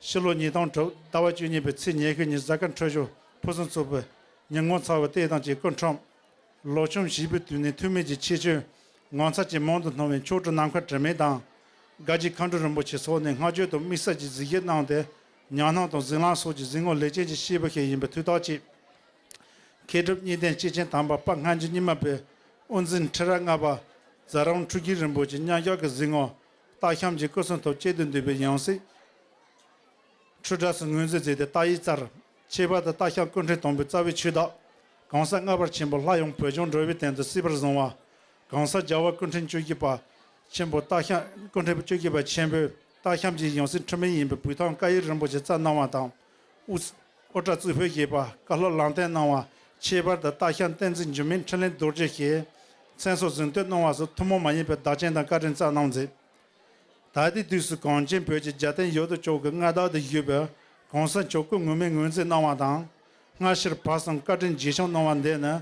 ཕྱི་ལོ་ཉིས་སྟོང་དྲུག་ཟླ་བ་བཅུ་གཉིས་པའི་ཚེས་ཉེར་དགུ་ཉིན་གཟའ་སྐར་འཕྲོད་སྦྱོར་ཕུན་སུམ་ཚོགས་པའི་ཉིན་ངོ་མཚར་བའི་ལྟས་དང་བཅས་སྐུ་ཁྲམ། ལོ་ཆུང་བཞེས་པའི་དུས་ནས་ཐུན་མིན་གྱི་ཁྱད་ཆོས་ངོ་མཚར་ཅན་མང་དུ་སྣང་བའི་མཆོག་སྤྲུལ་ནམ་མཁའ་དྲི་མེད་དང་། དགའ་བཞི་མཁའ་འགྲོ་རིན་པོ་ཆེ་སོགས་ནས་བསྔགས་བརྗོད་དང་དམིགས་བསལ་གྱི་གཟིགས་ཞིབ་གནང་སྟེ། ཉམས་སྣང་དང་གཟིགས་ལམ་སོགས་ཀྱི་གཟིགས་ངོར་ལེགས་ཆེན་གྱི་སྐྱེས་བུ་ཞིག་ཡིན་པའི་ཐུགས་ཐག་བཅད། མཁས་གྲུབ་གཉིས་ལྡན་སྐྱེས་ཆེན་དམ་པ་དཔལ་སྔ་འགྱུར་རྙིང་མ་པའི་དབུ་འཛིན་ཁྲི་རབས་ལྔ་པ་ཛ་རམ་ཁྲུ་གི་རིན་པོ་ཆེ་མཉམ་བཞག་གི་གཟིགས་ངོར་སྟག་ཤམ་གྱི་སྐུ་གསུང་ཐུགས་གཅིག་ཏུ་འདུས་པའི་ཡང་སྲིད། འཕྲུལ་དྲ་སུ་ངོས་འཛིན་མཛད་དེ་རྟགས་ཡིག་བསྩལ། ཁྱད་པར་དུ་སྟག་ཤམ་སྐུ་ཕྲེང་དང་པོའི་རྩ་བའི་ཆོས་བདག་གོང་ས་ལྔ་པ་ཆེན་པོ་སླར་ཡང་བོད་ལྗོངས་འགྲོ་བའི་དོན་དུ་གསིགས་པར་བཟུང་བ། གོང་ས་རྒྱལ་བ་སྐུ་ཕྲེང་བཅུ་བཞི་པ་ཆེན་པོ་སྟག་ཤམ་སྐུ་ཕྲེང་བཅུ་བཞི་པ་ཆེན་པོས་སྟག་ཤམ་གྱི་ཡང་སྲིད་འཁྲུལ་མེད་ཡིན་པའི་བོད་ཐང་བཀའ་ཡིག་རིན་པོ་ཆེ་བསྩལ་གནང་བ་དང་། དབུ་དབུ་སྐྲ་གཙུག་ཕུད་བཞེས་པ་བཀའ་སློབ་ལམ་སྟོན་གནང་བ། ཁྱད་པར་དུ་སྟག་ཤམ་བསྟན་འཛིན་འགྱུར་མེད་འཕྲིན་ལས་རྡོ་རྗེ་ཞེས་མཚན་སོགས་གཟེངས་བསྟོད་གནང་བ་སོགས་ཐུན་མོང་མ་ཡིན་པའི་བདག་རྐྱེན་དང་བཀའ་དྲིན་བསྩལ་གནང་མཛད། ད་ལྟའི་དུས་སུ་གངས་ཅན་བོད་ཀྱི་རྒྱལ་བསྟན་ཡུལ་དུ་ཕྱོགས་ཀྱི་མངའ་བདག་ཏུ་བཞུགས་པའི་གོང་ས་མཆོག་སྐུ་ངོ་མས་ངོས་འཛིན་གནང་བ་དང་། སྔ་ཕྱིར་བར་གསུམ་བཀའ་དྲིན་རྗེས་བཟུང་གནང་བ་འདི་ནི་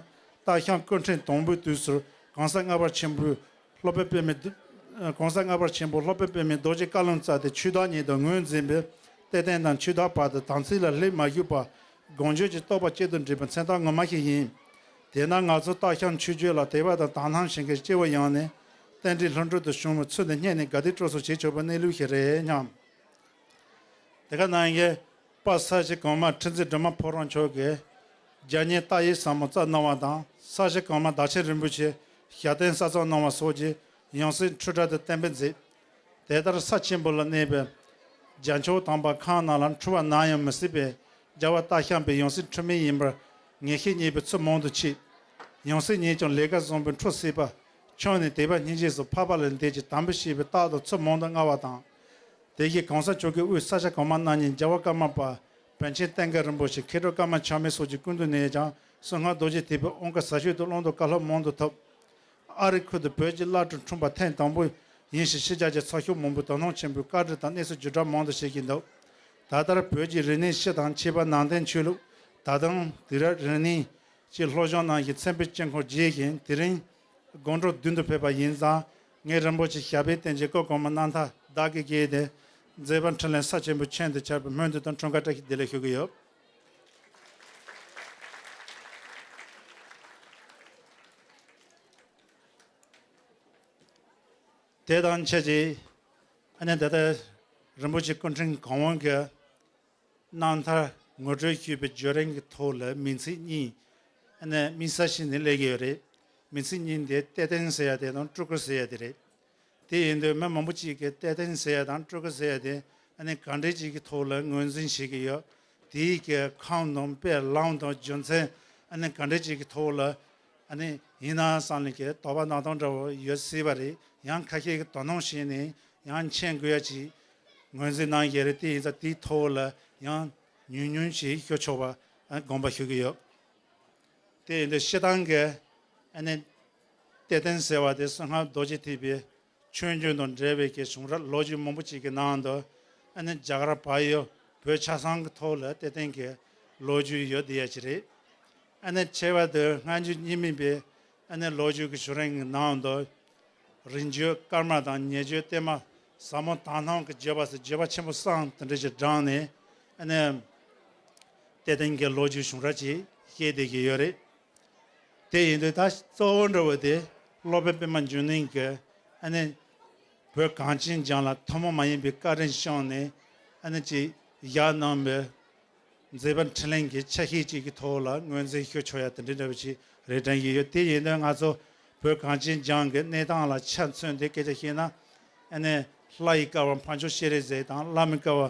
སྟག་ཤམ་སྐུ་ཕྲེང་དང་པོའི་དུས་སུ་གོང་ས་ལྔ་པ་ཆེན་པོས་སློབ་དཔོན་པདྨའི་གོང་ས་ལྔ་པ་ཆེན་པོས་སློབ་དཔོན་པདྨའི་རྡོ་རྗེ་བཀའ་ལུང་བསྩལ་ཏེ་ཆོས་བདག་ཉིད་དུ་ངོས་འཛིན་པའི་གཏེར་སྟོན་དང་ཆོས་བདག་བར་དུ་དམ་ཚིག་ལ་སླེབས་མ་བཞུགས་པར་དགོངས་འགྱུར་གྱི་རྟོགས་པ་གཅིག་ཏུ་འདྲེས་པའི་མཚན་རྟགས་ངོ་མ་ཞིག་ཡིན། དེས་ན་ང་ཚོ་སྟག་ཤམ་ཆོས་བརྒྱུད་ལ་དད་པ་དང་དག་སྣང་བྱེད་མཁན་སྐྱེ་བོ་ཡོངས་ནས་རྟེན་འབྲེལ་ལྷུན་གྲུབ་ཏུ་བྱུང་བའི་ཚུལ་དུ་བསྙེན་ནས་དགའ་དད་སྤྲོ་ཚོགས་བྱེད་ཆོག་པའི་གནས་ལུགས་ཤིག་རེད་སྙམ། དེ་ག་ནང་བཞིན་དཔལ་ས་སྐྱ་གོང་མ་ཁྲི་འཛིན་སྒྲོལ་མ་ཕོ་བྲང་མཆོག་གིས་རྒྱ་རྙིང་རྟགས་ཡིག་ཟབ་མོ་བསྩལ་གནང་བ་དང་། ས་སྐྱ་གོང་མ་བདག་ཆེན་རིན་པོ་ཆེས་ཞལ་འདོན་གསར་རྩོམ་གནང་བ་སོགས་ཀྱིས་ཡང་སྲིད་འཁྲུལ་བྲལ་དུ་གཏན་འབེབས་མཛད། དེ་ལྟར་ས་ཆེན་པོ་ལ་གནས་པའི་རྒྱལ་མཆོག་དམ་པ་ཁམས་ནང་ལ་འཁྲུལ་བ་ནམ་ཡང་མི་སྲིད་པས། རྒྱལ་བ་སྟག་ཤམ་པའི་ཡང་སྲིད་འཁྲུལ་མེད་ཡིན་པར་ངེས་ཤེས་རྙེད་པའི་ཚུལ་མང་དུ་མཆིས། ཡང་སྲིད་ཉིད་ཀྱང་ལས་ཀ་བཟང་པོའི་འཕྲོ་གསལ་བ། ཁྱོད་ནི་དད་པ་སྙིང་རྗེ་སོགས་འཕགས་པ་ལས་འདས་ཀྱི་དམ་པའི་བཤེས་པའི་རྟགས་དང་ཚུལ་མང་དུ་མངའ་བ་དང་། དེ་བཞིན་གོང་ས་མཆོག་གིས་དབུས་ས་སྐྱ་གོང་མ་རྣམ་གཉིས་རྒྱལ་བ་ཀརྨ་པ་བན་ཆེན་བསྟན་དགའ་རིན་པོ་ཆེ་མཁས་གྲུབ་ཀརྨ་ཆགས་མེད་སོགས་ཀྱི་སྐུ་མདུན་ནས་ཀྱང་གསང་སྔགས་རྡོ་རྗེ་ཐེག་པའི་དབང་བཀའ་ཟབ་ཤོས་དང་བླང་དོར་བཀའ་སློབ་མང་དུ་ཐོབ། ཨ་རིའི་ཁུལ་དུ་བོད་ཀྱི་བླ་སྤྲུལ་འཁྲུངས་པ་ཐེངས་དང་པོ་ཡིན་ཞིང་། ཕྱི་རྒྱལ་གྱི་ཚགས་ཤོག་མང་པོས་དོ་སྣང་ཆེན་པོས་བཀའ་འདྲི་དང་གནས་ཚུལ་བརྒྱུད་བསྒྲགས་མང་དུ་བྱེད་ཀྱིན་འདུག། ད་ལྟར་བོད་ཀྱི་རིག་གནས་སྤྱི་དང་ཁྱད་པར་ནང་བསྟན་ཆོས་ལུགས། ད་དུང་དུས་རབས་རིག་གནས་ཀྱི་སློབ་སྦྱོང་གནང་ཞིང་། མཚན་དཔེའི་དཀྱིལ་འཁོར་རྒྱས་ཤིང་། དེ་རིང་དགོང་དྲོ་བདུན་དུ་ཕེབས་པ་ཡིན་ཙང་། ངས་རིན་པོ་ཆེ་ཞབས་པད་བརྟན་ཅིང་སྐུ་གོང་མའི་རྣམ་ཐར་བདག་གིས་བརྒྱུད་དེ། མཛད་པ་འཕྲིན་ལས་ས་ཆེན་པོའི་ཁྱོན་དུ་འཆར་བའི་སྨོན་འདུན་དང་འཁྲུངས་སྐར་བཀྲ་ཤིས་བདེ་ལེགས་ཞུ་གི་ཡོད། དེ་དང་ཆབས་ཅིག་ཨ་ནི་ད་ལྟ་རིན་པོ་ཆེ་སྐུ་ཕྲེང་གོང་འོག་གི་རྣམ་ཐར་ངོ་སྤྲོད་ཞུས་པའི་བརྒྱུད་རིམ་གྱི་ཐོག་ལ་མིང་ཚིག་གཉིས་ ཨ་ནི་དམིགས་བསལ་བྱས་ནས་སླེབས་ཀྱི་ཡོད་རེད། མི་ཚེ་གཉིས་འདི་གཏེར་སྟོན་ཟེར་ཡ་དེ་དང་སྤྲུལ་སྐུ་ཟེར་ཡ་དེ་རེད། དེ་ཡིན་དུས་མི་མང་པོ་ཅིག་གིས་གཏེར་སྟོན་ཟེར་ཡ་དང་སྤྲུལ་སྐུ་ཟེར་ཡ་དེ་ཨ་ནི་ག་འདྲ་ཅིག་གི་ཐོག་ལ་ངོས་འཛིན་བྱེད་ཀྱི་ཡོད། དེའི་གི་ཁམས་དང་དཔེ་ལམ་དང་རྒྱུ་མཚན་ཨ་ནི་ག་འདྲ་ཅིག་གི་ཐོག་ལ་ཨ་ནི་ཡིན་ན་བསམ་ནས་གི་དོགས་པ་སྣ་ཚོགས་འདྲ་བོ་ཡོད་སྲིད་པ་རེད། ཡང་ཁ་ཤས་ཀྱིས་དོ་སྣང་བྱས་ནས་ཡང་མཁྱེན་དགོས་ཡ་ཅིག་ངོས་འཛིན་གནང་གི་རེད། དེ་ཡིན་ཙང་དེའི་ཐོག་ལ་ཡང་ཉུང་ཉུང་ཞིག་ཞུ་ཆོག་པ་ཨ་དགོངས་པ་ཞུ་གི་ཡོད། དེ་ཡིན་དུས་སྤྱིར་བཏང་གི་ཨ་ནི་གཏེར་སྟོན་ཟེར་བ་དེ་སྲིད་སྔགས་རྡོ་རྗེ་ཐེག་པའི་ཆོས་འབྱུང་དང་འབྲེལ་བའི་གི་བྱུང་རབས་ལོ་རྒྱུས་མང་པོ་ཅིག་གི་ནང་དུ་ཨ་ནི་རྒྱ་གར་བལ་ཡུལ་བོད་ཆ་ཚང་གི་ཐོག་ལ་གཏེར་སྟོན་གྱི་ལོ་རྒྱུས་ཡོད་བསྡད་ཡ་ཅིག་རེད། ཨ་ནི་ཆེ་བ་དུ་སྔ་འགྱུར་རྙིང་མའི་པའི་ཨ་ནི་ལོ་རྒྱུས་ཀྱི་བྱུང་རིམ་གྱི་ནང་དུ་རིང་བརྗོད་སྐར་མ་དང་ཉེ་བརྗོད་བརྟན་མ་ཟབ་མོ་དག་སྣང་གི་བརྗོད་པ་སོགས་བརྗོད་པ་ཆེན་པོ་བསམ་དེ་འདྲ་ཞིག་བགྲངས་ནས་ཨ་ནི་གཏེར་སྟོན་གྱི་ལོ་རྒྱུས་བྱུང་རབས་ཅིག་བཤད་བསྡད་ཀྱི་ཡོད་རེད། དེ་ཡིན་དུས་ད་གཙོ་བོ་འདྲ་བོ་དེ་སློབ་དཔོན་པད་མ་འབྱུང་གནས་ཀྱིས་ཨ་ནི་བོད་གངས་ཅན་ལྗོངས་ལ་ཐུན་མོང་མ་ཡིན་པའི་བཀའ་དྲིན་བསྐྱངས་ནས་ཨ་ནི་ཅིག་བཞག་གནང་བའི་མཛད་པ་འཕྲིན་ལས་ཀྱི་ཆ་ཤས་ཅིག་གི་ཐོག་ལ་ངོས་འཛིན་ཞུ་ཆོག་ཡ་དེ་འདྲའི་འདྲ་བོ་ཅིག་རེད་དྲན་གྱི་ཡོད། དེ་ཡིན་དུས་ང་ཚོ་བོད་གངས་ཅན་ལྗོངས་ཀྱི་གནས་སྟངས་ལ་ཆ་མཚོན་ཏེ་སྐད་ཆ་བཤད་ན་ཨ་ནི་ལྷ་ཡི་ཀ་བ་འཕགས་མཆོག་སྤྱན་རས་གཟིགས་དང་བླ་མའི་ཀ་བ་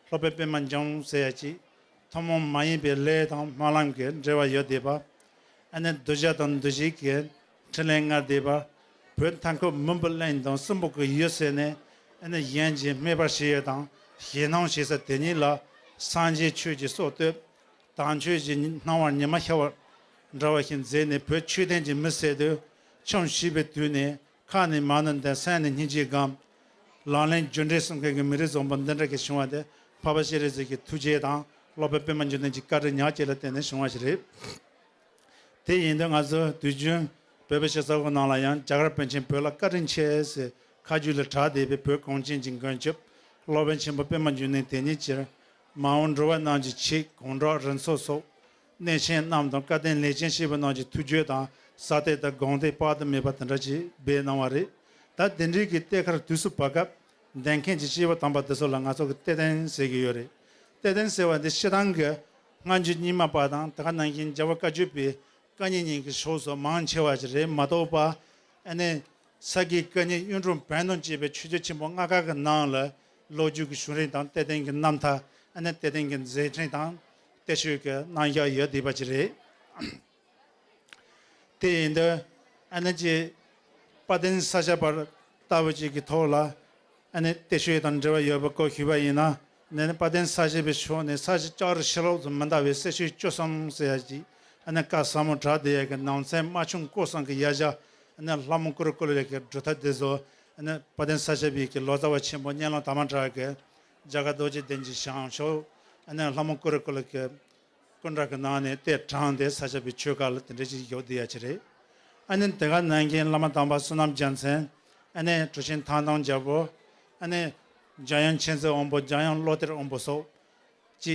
སློབ་དཔོན་པད་མ་འབྱུང་ཟེར་ཡ་ཅིག་ཐུན་མོང་མ་ཡིན་པའི་ལས་དང་སྨོན་ལམ་གྱི་འབྲེལ་བ་ཡོད་བསྡད་པ། ཨ་ནི་གདུལ་བྱ་དང་འདུལ་བྱེད་ཀྱི་འཕྲིན་ལས་མངའ་བསྡད་པ། བོད་མཐའ་འཁོབ་མུན་པའི་གླིང་དང་སྲིན་པོ་གི་ཡུལ་ཟེར་ནས་ཨ་ནི་གཞན་གྱིས་སྨད་པར་བྱེད་ཡུལ་དང་ཞེད་སྣང་བྱེད་ས་དེ་ཉིད་ལ་སངས་རྒྱས་ཆོས་ཀྱི་སྲོག་བཏབ། དམ་ཆོས་ཀྱི་སྣང་བ་ཉི་མ་ཤར་བ་འདྲ་བ་ཞིག་མཛད་ནས་བོད་ཆོས་ལྡན་གྱི་མི་སེར་དུ་ཆོམ་ཞིག་པའི་དུས་ནས། ཁ་ནས་མ་ཎི་འདོན་སེམས་ནས་སྙིང་རྗེ་སྒོམ། ལག་ལེན་རྒྱུ་འབྲས་གསུང་མཁན་གྱི་མི་རིགས་བཟང་པོ་འདི་འདྲ་གི་བྱུང་བ་དེ་འཕགས་པ་སྤྱན་རས་གཟིགས་ཀྱི་ཐུགས་རྗེ་དང་སློབ་དཔོན་པད་མ་འབྱུང་གནས་ཀྱི་བཀའ་དྲིན་ཉག་གཅིག་ལ་བརྟེན་ནས་བྱུང་བ་ཞིག་རེད། དེ་ཡིན་དུས་ང་ཚོ་དུས་རྒྱུན་བོད་པའི་སྤྱི་ཚོགས་ཀྱི་ནང་ལ་ཡང་རྒྱ་གར་པཎ་ཆེན་བོད་ལ་བཀའ་དྲིན་ཆེ་ཟེར་ཁ་རྒྱུན་ལ་གྲགས་བསྡད་པའི་བོད་གངས་ཅན་གྱི་མགོན་སྐྱབས་སློབ་དཔོན་ཆེན་པོ་པད་མ་འབྱུང་གནས་དེ་ཉིད་ཀྱི་མ་འོངས་འགྲོ་བ་རྣམས་ཀྱི་ཆེད་དགོངས་གྲགས་རིམ་ཚོགས་སོགས། གནས་ཆེན་རྣམས་དང་བཀའ་བསྟན་ལས་ཅན་ཞེས་པ་རྣམས་ཀྱི་ཐུགས་བརྗོད་དང་ས་གཏེར་དང་དགོངས་གཏེར་དཔག་ཏུ་མེད་པ་དེ་འདྲ་ཅིག་སྦས་གནང་བ་རེད། ད་དེ་འདྲའི་གི་གཏེར་ཁ་དུས་སུ་བབ་སྐབས་འདོན་མཁན་གྱི་སྐྱེས་བུ་དམ་པ་དེ་ཚོ་ལ་ང་ཚོ་གི་གཏེར་སྟོན་ཟེར་གྱི་ཡོད་རེད། གཏེར་སྟོན་ཟེར་བ་འདི་སྤྱིར་བཏང་གི་སྔ་འགྱུར་རྙིང་མ་པ་དང་དེ་ག་ནང་བཞིན་རྒྱལ་བ་བཀའ་བརྒྱུད་པའི་བཀའ་རྙིང་གཉིས་ཀྱི་ཕྱོགས་སུ་མང་ཆེ་བ་ཞིག་རེད་མ་གཏོགས་པ། ཨ་ནི་ས་དགེ་བཀའ་རྙིང་གཡུང་དྲུང་བོན་དང་བཅས་པའི་ཆོས་བརྒྱུད་ཆེན་པོ་ལྔ་ཀ་གི་ནང་ལ་ལོ་རྒྱུས་ཀྱི་བྱུང་རིམ་དང་གཏེར་སྟོན་གྱི་རྣམ་ཐར། ཨ་ནི་གཏེར་སྟོན་གྱི་མཛད་འཕྲིན་དང་གཏེར་ཆོས་ཀྱི་རྣམ་གཞག་ཡོད་བསྡད་པ་ཅིག་རེད། དེ་ཡིན་དུས་ཨ་ནི་ཅིག་དཔལ་ལྡན་ས་སྐྱ་པ་ལྟ་བུ་ཅིག་གི་ཐོག་ལ་ཨ་ནི་གཏེར་ཆོས་དང་འབྲེལ་བ་ཡོད་པའི་སྐོར་ཞུས་པ་ཡིན་ན། ཨ་ནི་དཔལ་ལྡན་ས་སྐྱ་པའི་ཕྱོགས་ནས་ས་སྐྱ་ལྕགས་རི་ཕྱི་ལོགས་སུ་མི་འདའ་བའི་གསེར་ཆོས་བཅུ་གསུམ་ཟེར་ཡ་ཅིག་ཨ་ནི་བཀའ་ཟབ་མོ་གྲགས་བསྡད་ཡ་གི་ནང་ཚན་རྨ་ཆུ་ཀུན་བཟང་གི་ཡ་གྱལ་ཨ་ནི་ལྷ་མོ་ཀུ་རུ་ཀུ་ལུ་ལས་ཀྱི་སྒྲུབ་ཐབས་དེ་ཚོ་ཨ་ནི་དཔལ་ལྡན་ས་སྐྱ་པའི་གི་ལོ་ཙཱ་བ་ཆེན་པོ་གཉན་ལམ་དར་མ་གྲགས་ཀྱིས་རྒྱ་གར་རྡོ་རྗེ་གདན་གྱི་བྱང་ཕྱོགས་ཨ་ནི་ལྷ་མོ་ཀུ་རུ་ཀུ་ལུ་གི་སྐུ་འདྲ་གི་ནང་ནས་གཏེར་དྲངས་ཏེ་ས་སྐྱ་པའི་ཆོས་བཀའ་ལ་དེ་འདྲ་ཅིག་ཡོད་བསྡད་ཡ་ཅིག་རེད། ཨ་ནི་དེ་ག་ནང་བཞིན་བླ་མ་དམ་པ་བསོད་ནམས་རྒྱལ་མཚན། ཨ་ནི་གྲུབ་ཆེན་ཐང་སྟོང་རྒྱལ་པོ། ཨ་ནི་འཇམ་དབྱངས་མཁྱེན་བརྩེ་དབང་པོ། འཇམ་དབྱངས་བློ་གཏེར་དབང་པོ་སོགས་ཀྱི་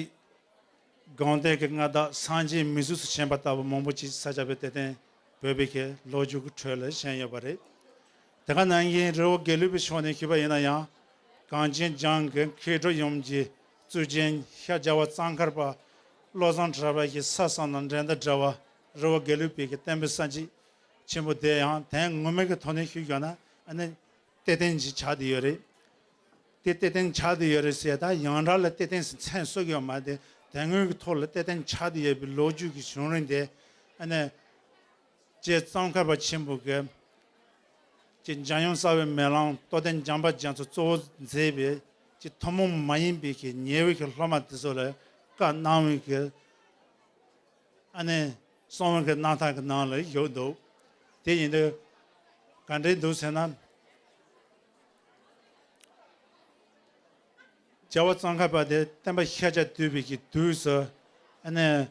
དགོངས་གཏེར་གྱི་མངའ་བདག་སངས་རྒྱས་མིང་གཟུགས་སུ་བྱོན་པ་ལྟ་བུ་མང་པོ་ཅིག་ས་སྐྱ་པའི་གཏེར་སྟོན་བོད་པའི་གི་ལོ་རྒྱུས་ཀྱི་ཁྲོད་ལ་བཞེངས་ཡོད་པ་རེད། དེ་ག་ནང་བཞིན་རི་བོ་དགེ་ལུགས་པའི་ཕྱོགས་ནས་ཞུས་པ་ཡིན་ན་ཡང་། གངས་ཅན་ལྗོངས་ཀྱི་མཁས་གྲུབ་ཡོངས་ཀྱི་གཙུག་རྒྱན་ཤར་རྒྱལ་བ་ཙོང་ཁ་པ་བློ་བཟང་གྲགས་པ་ཡི་ས་གསུམ་དང་འགྲན་ཟླ་བྲལ་བ་རི་བོ་དགེ་ལུགས་པའི་གི་བསྟན་པའི་གསར་བརྗེ་ཆེན་པོ་དེ་ཡང་དོན་ངོ་མའི་གི་ཐོག་ནས་ཞུས་ཡོད་ན་ཨ་ནི་གཏེར་སྟོན་ཅིག་ཆགས་བསྡད་ཡོད་རེད། དེ་གཏེར་སྟོན་ཆགས་བསྡད་ཡོད་རེད་ཟེར་ད་ཡང་སྒྲ་ལ་གཏེར་སྟོན་ཟེར་མཚན་གསོལ་གྱི་ཡོད་མ་རེད། དེ་དོན་དངོས་ཀྱི་ཐོག་ལ་གཏེར་སྟོན་ཆགས་བསྡད་ཡོད་པའི་ལོ་རྒྱུས་ཀྱི་བྱུང་རིམ་དེ་ཨ་ནི། རྗེ་ཙོང་ཁ་པ་ཆེན་པོ་གིས་ཀྱི་འཇམ་དབྱངས་རྩ་བའི་སྨོན་ལམ་རྟོགས་ལྡན་བྱམས་པ་རྒྱ་མཚོ་གཙོ་བོ་མཛད་པའི་ཀྱི་ཐུན་མོང་མ་ཡིན་པའི་ཀྱི་ཉེ་བའི་ཀྱི་སློབ་མ་དེ་ཚོ་ལ་བཀའ་གནང་བའི་ཀྱི་ཨ་ནི་གསུང་བའི་ཀྱི་རྣམ་ཐར་གྱི་ནང་ལ་ཡོད་འདུག་དེ་ཡིན་དུས་ག་འདྲའི་འདུག་ཟེར་ན། རྒྱལ་བ་ཙོང་ཁ་པ་དེ་སྟོན་པ་ཤཱཀྱ་ཐུབ་པའི་གི་དུས་སུ་ཨ་ནི།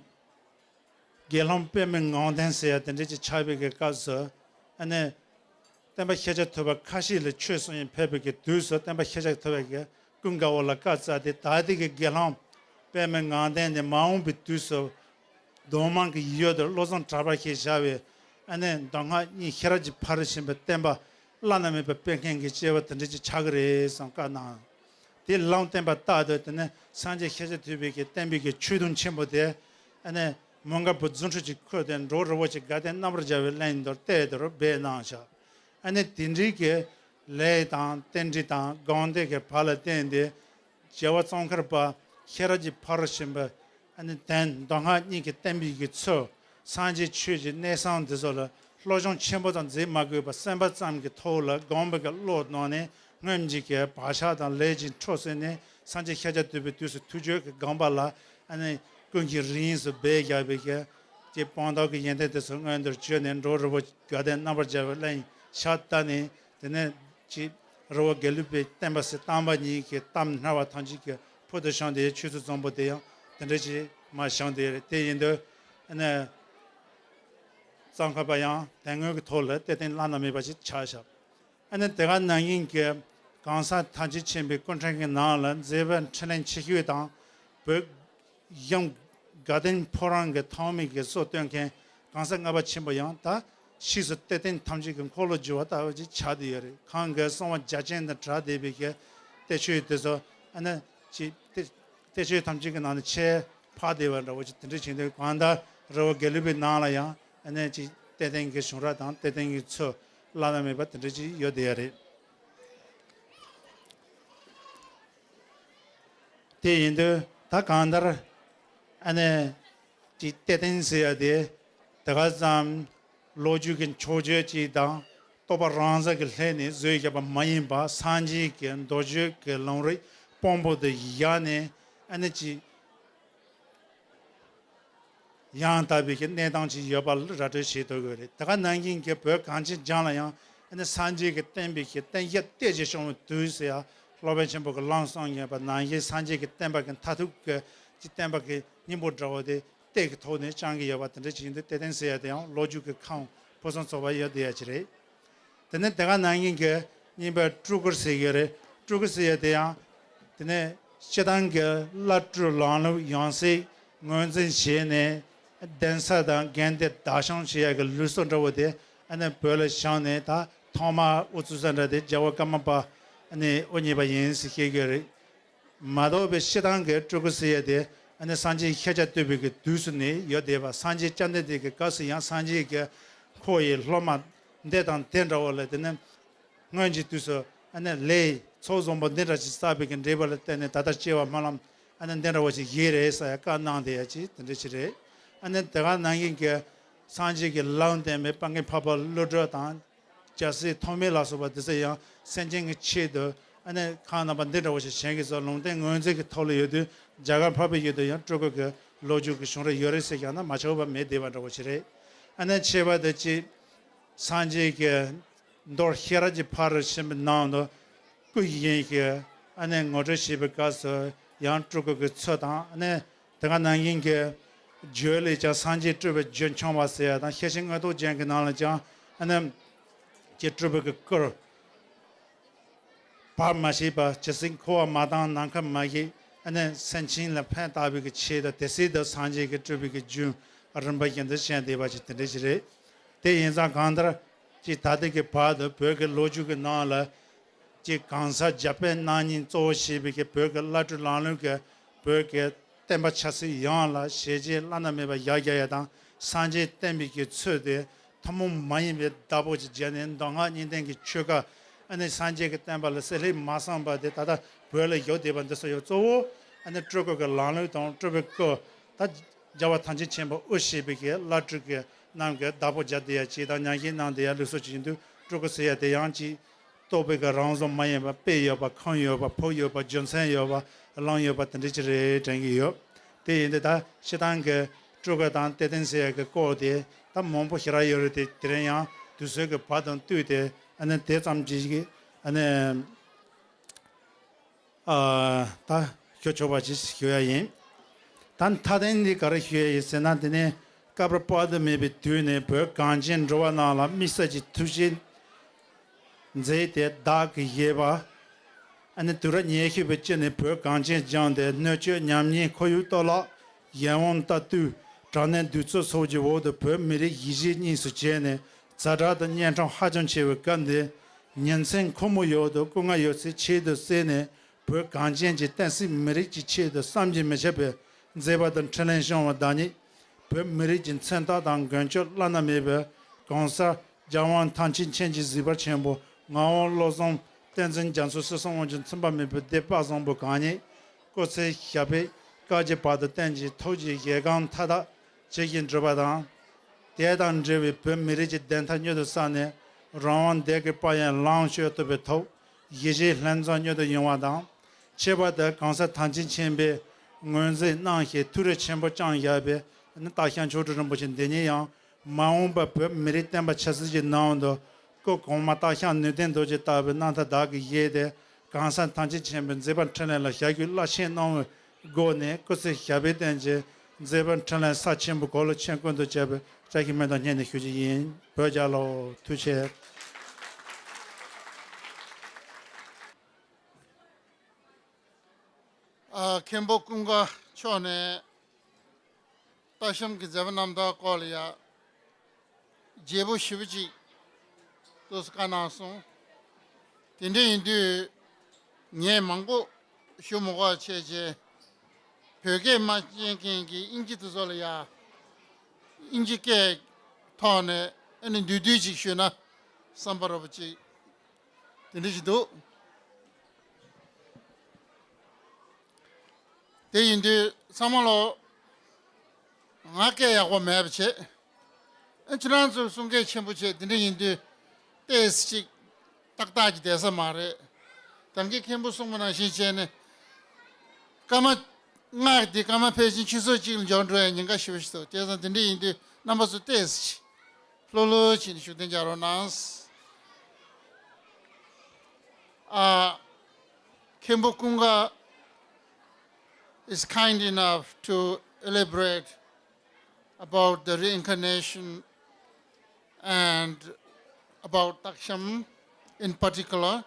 དགེ་སློང་པདྨའི་ངང་ལྡན་ཟེར་ཡ་དེ་འདྲ་ཅིག་ཆགས་པའི་གི་སྐབས་སུ་ཨ་ནི། སྟོན་པ་ཤཱཀྱ་ཐུབ་པ་ཁ་ཤས་ལ་ཆོས་གསུང་ཡིན་ཕེབས་པའི་གི་དུས་སུ་སྟོན་པ་ཤཱཀྱ་ཐུབ་པ་གི་སྐུ་མགར་བོ་ལ་བཀའ་སྩལ་ཏེ་ད་ལྟའི་གི་དགེ་སློང་པདྨའི་ངང་ལྡན་ནི་མ་འོངས་པའི་དུས་སུ་གདོང་དམར་གྱི་ཡུལ་དུ་བློ་བཟང་གྲགས་པ་ཞེས་བྱ་བའི་ཨ་ནི་མདོ་སྔགས་གཉིས་ཤེས་རབ་ཀྱི་ཕ་རོལ་ཕྱིན་པའི་བསྟན་པ་བླ་ན་མེད་པ་སྤེལ་མཁན་གྱི་སྐྱེས་བུ་དེ་འདྲ་ཅིག་ཆགས་ཀྱི་རེད་བསམ་བཀའ་གནང་། དེ་ལམ་སྟོན་པ་རྟག་ཏུ་དེ་ནི་སངས་རྒྱས་ཤཱཀྱ་ཐུབ་པའི་གི་བསྟན་པའི་གི་ཆོས་དུང་ཆེན་པོ་དེ་ཨ་ནི་ མོན་གྷོ་བུ་རྫུ་འཕྲུལ་གྱིས་ཁོལ་ཏེ་འགྲོ་རི་བོ་ཆེ་དགའ་ལྡན་རྣམ་པར་རྒྱལ་བའི་གླིང་དུ་གཏད་དེ་རུ་སྦས་གནང་བཞག་ཨ་ནི་དེ་འདྲའི་གི་ལས་དང་རྟེན་འབྲེལ་དང་དགོངས་འདེབས་ཀྱི་བར་ལ་བརྟེན་ཏེ་རྒྱལ་བ་ཙོང་ཁ་པ་ཤེས་རབ་ཀྱི་ཕ་རོལ་ཕྱིན་པ་ཨ་ནི་དོན་མདོ་སྔགས་གཉིས་ཀྱི་བསྟན་པའི་གི་ཚུལ། སངས་རྒྱས་ཆོས་ཀྱི་གནས་བཟང་འདི་ཚོ་ལ་སློབ་སྦྱོང་ཆེན་པོ་ཙམ་མཛད་མ་དགོས་པར་སེམས་པ་ཙམ་གྱི་ཐོག་ལ་དགོངས་པ་གི་བློ་གཏོང་ནས་སྔོན་གྱི་གི་བག་ཆགས་དང་ལས་ཀྱི་འཕྲོ་ཟིན་ནས་སངས་རྒྱས་ཤཱཀྱ་ཐུབ་པའི་དུས་སུ་ཐུགས་བརྗོད་ཀྱི་དགོངས་པ་ལ་ཨ་ནི་ཀུན་གྱིས་རིང་སུ་སྦས་རྒྱག་པའི་གི་ཀྱི་སྤངས་རྟོགས་ཀྱི་ཡོན་ཏན་དེ་ཚོ་མངོན་དུ་བརྗོད་ནས་འགྲོ་རི་བོ་དགའ་ལྡན་རྣམ་པར་རྒྱལ་བའི་གླིང་ཕྱག་བཏབ་ནས་དེ་ནས་ཀྱི་རི་བོ་དགེ་ལུགས་པའི་བསྟན་པ་སྲིད་དམ་པ་གཉིས་ཀྱི་གཏམ་སྨྲ་བ་ཐམས་ཅད་ཀྱི་ཕུལ་དུ་བྱུང་དེ་ཆོས་ཚུལ་བཟང་པོ་དེ་ཡང་དེ་འདྲ་ཞིག་མ་བྱུང་དེ་རེད། དེ་ཡིན་དུས་ཨ་ནི་ཙོང་ཁ་པ་ཡང་དོན་དངོས་ཀྱི་ཐོག་ལ་གཏེར་སྟོན་བླ་ན་མེད་པ་ཞིག་ཆགས་བཞག་ཨ་ནི་དེ་ག་ནང་བཞིན་གྱི་གང་ཟག་ཐམས་ཅད་མཁྱེན་པའི་སྐུ་ཕྲེང་གི་ནང་ལ་མཛད་པ་འཕྲིན་ལས་ཆེ་ཤོས་དང་བོད་གཞུང་དགའ་ལྡན་ཕོ་བྲང་གི་ཐོག་མའི་གི་སྲོལ་གཏོད་མཁན་གང་ཟག་ལྔ་པ་ཆེན་པོ་ཡང་ད་ཕྱིས་སུ་གཏེར་སྟོན་ཐམས་ཅད་ཀྱི་འཁོར་ལོ་བསྒྱུར་བ་ལྟ་བུ་ཅིག་ཆགས་བསྡད་ཡོད་རེད། ཁོང་གི་གསང་བ་རྒྱ་ཆེན་དང་གྲགས་བསྡད་པའི་གི་གཏེར་ཆོས་དེ་ཚོ་ཨ་ནི་ཅིག་གཏེར་གཏེར་ཆོས་ཐམས་ཅད་ཀྱི་ནང་ནས་ཆེས་འཕགས་བསྡད་པ་འདྲ་བོ་ཅིག་དེ་འདྲ་བྱས་ཏེ་གང་ལྟར་རི་བོ་དགེ་ལུགས་པའི་ནང་ལ་ཡང་ཨ་ནི་ཅིག་གཏེར་སྟོན་གྱི་བྱུང་རབས་དང་གཏེར་སྟོན་གྱི་ཚུལ་བླ་ན་མེད་པ་དེ་འདྲ་ཅིག་ཡོད་བསྡད་ཡོད་རེད། དེ་ཡིན་དུས་ད་གང་ལྟར་ཨ་ནི་ཅིག་གཏེར་སྟོན་ཟེར་ཡ་དེ་དེ་ག་ཙམ་ལོ་རྒྱུས་ཀྱི་འཁྱོག་བརྗོད་ཅིག་དང་རྟོགས་པ་རང་སར་གྱི་ལྷད་ནས་བཟོས་བཞག་པ་མ་ཡིན་པ་སངས་རྒྱས་ཀྱི་མདོ་རྒྱུད་ཀྱི་ལམ་རིམ་དཔང་པོ་དེ་བཞག་ནས་ཨ་ནི་ཅིག་ཡང་དག་པའི་གི་གནས་སྟངས་ཅིག་ཡོད་པ་ལ་ར་སྤྲོད་བྱེད་ཐུབ་ཀྱི་རེད། དེ་ག་ནང་བཞིན་གྱི་བོད་གངས་ཅན་ལྗོངས་ལ་ཡང་ཨ་ནི་སངས་རྒྱས་ཀྱི་བསྟན་པའི་གི་བསྟན་བཤད་གཏེར་གྱིས་སྐྱོང་བའི་དུས་སུ་ཡང་སློབ་དཔོན་ཆེན་པོ་གི་ལམ་གསུངས་ཡོད་པ་ནང་བཞིན་སངས་རྒྱས་ཀྱི་བསྟན་པ་གི་མཐར་ཐུག་གི་ཅིག་བསྟན་པ་གི་སྙིང་པོ་འདྲ་བོ་དེ་གཏེར་གྱི་ཐོག་ནས་བསྐྱང་གི་ཡོད་པ་དེ་འདྲ་ཅིག་ཡིན་དུས་གཏེར་སྟོན་ཟེར་ཡ་དེ་ཡང་ལོ་རྒྱུས་ཀྱི་ཁུངས་ཕུན་སུམ་ཚོགས་པ་ཡོད་བསྡད་ཡ་ཅིག་རེད། དེ་ནས་དེ་ག་ནང་བཞིན་གྱི་གཉིས་པ་སྤྲུལ་སྐུ་ཟེར་གྱི་རེད། སྤྲུལ་སྐུ་ཟེར་ཡ་དེ་ཡང་དེ་ནས་སྤྱིར་བཏང་གི་བླ་སྤྲུལ་ལམ་ལུགས་ཡང་སྲིད་ངོས་འཛིན་བྱས་ནས་གདན་ས་དང་དགོན་སྡེ་བདག་སྐྱོང་བྱེད་ཡ་གི་ལུགས་སྲོལ་འདྲ་བོ་དེ་ཨ་ནི་བོད་ལ་བྱུང་ནས་ད་ཐོག་མར་དབུ་ཚུགས་ས་འདྲ་དེ་རྒྱལ་བ་ཀརྨ་པ་ཨ་ནི་དབུ་བརྙེས་པ་ཡིན་ཟེར་བཤད་ཀྱི་ཡོད་རེད། མ་གཏོགས་པའི་སྤྱིར་བཏང་གི་སྤྲུལ་སྐུ་ཟེར་ཡ་དེ་ཨ་ནི་སངས་རྒྱས་ཤཱཀྱ་ཐུབ་པའི་གི་དུས་སུ་ནས་ཡོད་བསྡད་པ། སངས་རྒྱས་བཅོམ་ལྡན་འདས་ཀྱི་སྐབས་སུ་ཡང་སངས་རྒྱས་ཀྱི་འཁོར་བའི་སློབ་མ་འདི་དང་དེ་འདྲ་བོ་ལ་དེ་ནི་སྔོན་གྱི་དུས་སུ་ཨ་ནི་ལས་ཚོགས་བཟང་པོ་འདི་འདྲ་ཞིག་བསགས་པའི་གི་འབྲས་བུ་ལ་བརྟེན་ནས་ད་ལྟ་སྐྱེ་བ་སྨོན་ལམ་ཨ་ནི་འདི་འདྲ་བོ་ཞིག་བཞེས་རེད་ཟེར་ཡ་བཀའ་གནང་བསྡད་ཡ་ཅིག་དེ་འདྲ་ཞིག་རེད། ཨ་ནི་དེ་ག་ནང་བཞིན་གྱི་སངས་རྒྱས་ཀྱི་ལམ་བསྟན་པའི་དཔལ་མགོན་འཕགས་པ་ཀླུ་སྒྲུབ་དང་རྒྱལ་སྲས་ཐོགས་མེད་ལ་སོགས་པ་འདི་ཚོ་ཡང་སེམས་ཅན་གྱི་ཆེད་དུ་ཨ་ནི་ཁོང་རྣམ་པ་འདི་འདྲ་བོ་ཞིག་བྱེད་ཀྱི་སོགས་ལུང་བསྟན་ངོས་འཛིན་གྱི་ཐོག་ལ་ཡོད་དུས་རྒྱ་གར་འཕགས་པའི་ཡུལ་དུ་ཡང་སྤྲུལ་སྐུ་གི་ལོ་རྒྱུས་ཀྱི་བྱུང་རབས་ཡོད་རེད་ཟེར་ཀྱང་ན་མ་ཆགས་པ་མེད་བསྡད་པ་འདྲ་བོ་ཞིག་རེད། ཨ་ནི་ཆེ་བ་དེ་ཅིག་སངས་རྒྱས་ཀྱི་མདོ་ཤེས་རབ་ཀྱི་ཕ་རོལ་ཕྱིན་པའི་ནང་དུ་སྐུ་བཞེངས་ཀྱི་ཨ་ནི་ངོ་སྤྲོད་བྱེད་པའི་སྐབས་སུ་ཡང་སྤྲུལ་སྐུ་གི་ཚུལ་དང་ཨ་ནི་དེ་ག་ནང་བཞིན་གྱི་རྒྱུད་ལས་ཀྱང་སངས་རྒྱས་སྤྲུལ་པའི་རྒྱུད་འཆང་བ་ཟེར་ཡ་དང་ཤེར་ཕྱིན་མངོན་རྟོགས་རྒྱན་གྱི་ནང་ལ་ཀྱང་ཨ་ནི་ཀྱི་སྤྲུལ་པའི་གི་སྐུར་བར་མ་ཤེས་པ་ཇི་སྲིད་འཁོར་བ་མ་དྭངས་ནམ་མཁའ་མ་བཞད་ཨ་ནི་སེམས་ཅན་ལ་ཕན་བཏགས་པའི་གི་ཆེད་དུ་དེ་སྲིད་དུ་སངས་རྒྱས་ཀྱི་སྤྲུལ་པའི་གི་རྒྱུན་རིམ་པ་བཞིན་དུ་བྱས་བསྡད་པ་ཅིག་དེ་འདྲ་ཞིག་རེད། དེ་ཡིན་ཙང་གང་ལྟར་ཅིག་ད་ལྟའི་གི་བར་དུ་བོད་ཀྱི་ལོ་རྒྱུས་ཀྱི་ནང་ལ་ཅིག་གང་ཟག་རྒྱ་དཔེ་རྣམ་གཉིས་གཙོ་བོ་བྱས་པའི་གི་བོད་ཀྱི་བླ་སྤྲུལ་ལམ་ལུགས་ཀྱི་བོད་ཀྱི་བསྟན་པ་ཆབ་སྲིད་ཡོངས་ལ་ཞལ་ཆད་བླ་ན་མེད་པ་བཞག་རྒྱག་ཡ་དང་སངས་རྒྱས་བསྟན་པའི་གི་ཚུལ་དེ་ཐུན་མོང་མ་ཡིན་པའི་བདག་པོ་ཅིག་བརྒྱབ་ནས་མདོ་སྔགས་གཉིས་ལྡན་གྱི་ཆོས་བཀའ་ཨ་ནི་སངས་རྒྱས་ཀྱི་བསྟན་པ་ལ་བསྲེ་ལྷད་མ་སོང་བ་དེ་ད་ལྟ་བོད་ལ་ཡོད་བསྡད་པ་འདི་ཚོ་ཡང་གཙོ་བོ་ཨ་ནི་སྤྲུལ་སྐུ་གི་ལམ་ལུགས་དང་སྤྲུལ་པའི་སྐུ་ད་རྒྱལ་བ་ཐམས་ཅད་མཁྱེན་པ་དབུ་བཞེས་པའི་གི་བླ་སྤྲུལ་གྱི་རྣམས་ཀྱི་བདག་པོ་རྒྱག་བསྡད་ཡ་ཅིག་དང་ཉམས་ཞིབ་གནང་བསྡད་ཡ་ལུགས་སྲོལ་ཅིག་ཡིན་དུས་སྤྲུལ་སྐུ་ཟེར་ཡ་དེ་ཡང་ཅིག་རྟོགས་པའི་གི་རང་བཟོ་མ་ཡིན་པ་དཔེ་ཡོད་པ་ཁུངས་ཡོད་པ་ཕུགས་ཡོད་པ་རྒྱུ་མཚན་ཡོད་པ་ལམ་ཡོད་པ་དེ་འདྲ་ཅིག་རེད་དྲན་གྱི་ཡོད། དེ་ཡིན་དུས་ད་སྤྱིར་བཏང་གི་སྤྲུལ་སྐུ་དང་གཏེར་སྟོན་ཟེར་ཡ་གི་སྐོར་དེ་ད་མང་པོ་ཞེ་དྲག་ཡོད་རེད་དེ་དེ་རིང་ཡང་དུས་ཚོད་ཀྱི་བར་དང་བསྟུན་ཏེ་ཨ་ནི་དེ་ཙམ་ཅིག་ཨ་ནི། ཨ། ད་ཞུ་ཆོག་པ་ཅིག་ཞུ་ཡ་ཡིན། ད་མཐའ་དོན་འདི་ག་རེ་ཞུ་ཡ་ཡིན་ཟེར་ན་དེ་ནི་སྐབས་རེ་དཔག་ཏུ་མེད་པའི་དུས་ནས་བོད་གངས་ཅན་འགྲོ་བ་རྣམས་ལ་དམིགས་བསལ་གྱི་ཐུགས་རྗེ་མཛད་དེ་བདག་གིས་བཞེས་པ། ཨ་ནི་དུས་རབས་ཉི་ཤུ་པའི་དཀྱིལ་ནས་བོད་གངས་ཅན་ལྗོངས་འདིར་སྣོད་བཅུད་ཉམས་ཉེས་ཁོར་ཡུག་གཏོར་བརླག་ཡིད་འོང་ལྟ་དུས་དྲག་གནོན་གདུག་རྩུབ་སོགས་ཀྱི་འོག་ཏུ་བོད་མི་རིགས་གཞིས་བྱེས་གཉིས་སུ་གྱེས་ནས་ཛ་དྲག་ཏུ་གཉན་འཕྲང་ཧ་ཅང་ཆེ་བའི་སྐབས་འདིར་ཉིན་མཚན་ཁོ་མོ་ཡོད་དུ་སྐུ་ལྔ་ཡོད་ཚད་ཆེད་དུ་བསྲེས་ནས་བོད་གངས་ཅན་གྱི་བསྟན་སྲིད་མི་རིགས་ཀྱི་ཆེད་དུ་བསམ་གྱིས་མི་ཁྱབ་པའི་མཛད་པ་དང་འཕྲིན་ལས་བསྐྱངས་པ་བདག་ཉིད་ བོད་མི་རིགས་ཀྱི་མཚན་རྟགས་དང་མགོན་སྐྱབས་བླ་ན་མེད་པའི་གོང་ས་རྒྱལ་དབང་ཐམས་ཅད་མཁྱེན་ཅིང་གཟིགས་པ་ཆེན་པོ་ངག་དབང་བློ་བཟང་བསྟན་འཛིན་རྒྱ་མཚོ་སྲིད་གསུམ་དབང་ཕྱུག་མཚན་པ་མེད་པའི་སྡེ་དཔག་བཟང་པོ་གང་ཉིད་སྐུ་ཚེ་ཞབས་པད་བསྐལ་བརྒྱའི་བར་དུ་བརྟན་ཅིང་ཐུགས་ཀྱི་བཞེད་དགོངས་མཐའ་དག་བྱེད་ཅིང་འགྲུབ་པ་དང་། དེ་དང་འབྲེལ་བའི་བོད་མི་རིགས་ཀྱི་བདེན་མཐའ་མྱུར་དུ་གསལ་ནས་རང་དབང་བདེ་སྐྱིད་དཔལ་ཡོན་ལོངས་སྤྱོད་ཐུབ་པའི་ཐོག་གཞིས་བྱེས་ལྷན་འཛོམས་མྱུར་དུ་ཡོང་བ་དང་། ཁྱད་པར་དུ་གོང་ས་ཐམས་ཅད་མཁྱེན་པས་ངོས་འཛིན་གནང་ཞིང་ཐུགས་རེ་ཆེན་པོ་བཅངས་བཞག་པའི་རྟགས་ཤིང་མཆོག་སྤྲུལ་རིན་པོ་ཆེ་འདི་ཉིད་ཡང་མ་འོངས་པར་བོད་མི་རིགས་བསྟན་པ་ཆབ་སྲིད་ཀྱི་ནང་དུ་སྐུ་གོང་མ་སྟག་ཤམ་ནུས་ལྡན་རྡོ་རྗེ་ལྟ་བུའི་རྣམ་ཐར་བདག་གིས་བཞེས་ཏེ་གོང་ས་ཐམས་ཅད་མཁྱེན་པའི་མཛད་པ་འཕྲིན་ལས་ལ་ཞབས་ཞུ་རླབས་ཆེན་གནང་བའི་སྒོ་ནས་སྐུ་ཚེ་ཞབས་པད་བརྟན་ཅིང་མཛད་པ་འཕྲིན་ལས་ས་ཆེན་པོ་གོ་ལ་ཆེན་ཀུན་ཏུ་སྤྱད་པའི་བཀྲ་ཤིས་སྨོན་འདུན་སྙིང་ནས་ཞུ་རྒྱུ་ཡིན། བོད་རྒྱལ་ལོ། ཐུགས་རྗེ་ཆེ། ཨ། མཁན་པོ་ཀུན་དགའ་མཆོག་ནས་སྟག་ཤམ་གྱི་མཛད་པ་རྣམ་ཐར་སྐོར་ལ་ཡ་རྒྱས་པོ་ཞེ་པོ་ཅིག་ཏོག་ཙམ་བཀའ་གནང་སོང་། དེ་འདྲ་ཡིན་དུས་ངས་མང་པོ་ཞུ་མི་དགོས་བྱས་རྗེས་བོད་སྐད་མ་ཤེས་མཁན་གྱི་དབྱིན་ཇི་དེ་ཚོ་ལ་ཡ་དབྱིན་ཇི་སྐད་ཐོག་ནས་ཨ་ནི་བསྡུས་བསྡུས་ཅིག་ཞུས་ན་བསམ་པ་རོ་པོ་ཅིག་དེ་འདྲ་ཞིག་འདུག་དེ་ཡིན་དུས་ཚང་མ་ལོ། ང་སྐད་ཡག་པོ་མེད་པ་བྱས། ཨ། ཁྱེད་རང་ཚོས་གསུང་སྐད་ཆེན་པོ་བྱས་དེ་འདྲ་ཡིན་དུས་ཏོག་ཙམ་ཅིག་ཏག་ཏག་ཅིག་བསྡད་ས་མ་རེད། ད་གིན་མཁན་པོ་གསུངས་པ་ནང་བཞིན་བྱས་ནས་སྐར་མ་ལྔ་འདི་སྐར་མ་ཕལ་ཆེར་ཆུ་ཚོད་གཅིག་ལ་འཇོག་འགྲོ་ཡ་ཉེན་ཁ་ཞེ་པོ་ཞིག་འདུག་བྱས་ཙང་དེ་འདྲ་ཡིན་དུས་རྣམ་པ་ཚོ་ཏོག་ཙམ་ཅིག་ལྷོད་ལྷོད་བྱས་ནས་ཤུགས་ལྡན་རྒྱག་རོགས་གནང་། ཨ། མཁན་པོ་ཀུན་དགའ is kind enough to elaborate about the reincarnation and about Taksham in particular.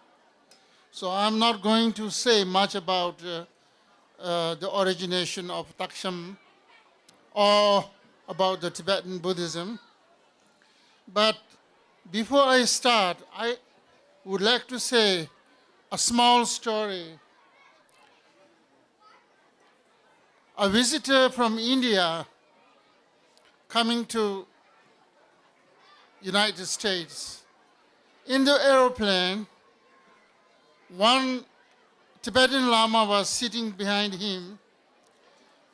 So I'm not going to say much about uh, uh, the origination of Taksham or about the Tibetan Buddhism. But before I start, I would like to say a small story. A visitor from India coming to United States. In the aeroplane, one Tibetan Lama was sitting behind him,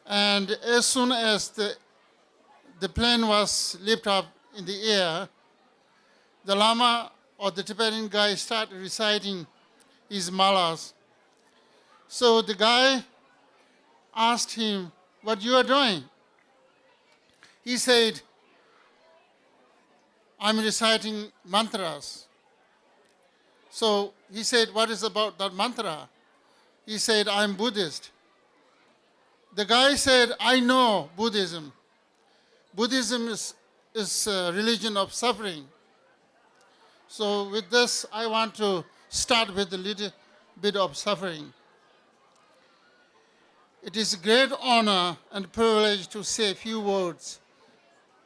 and as soon as the, the plane was lifted up in the air, the Lama or the Tibetan guy started reciting his malas. So the guy asked him, "What you are doing?" He said, "I'm reciting mantras." So he said, "What is about that mantra?" He said, "I'm Buddhist." The guy said, "I know Buddhism. Buddhism is, is a religion of suffering. So with this, I want to start with a little bit of suffering." It is a great honor and privilege to say a few words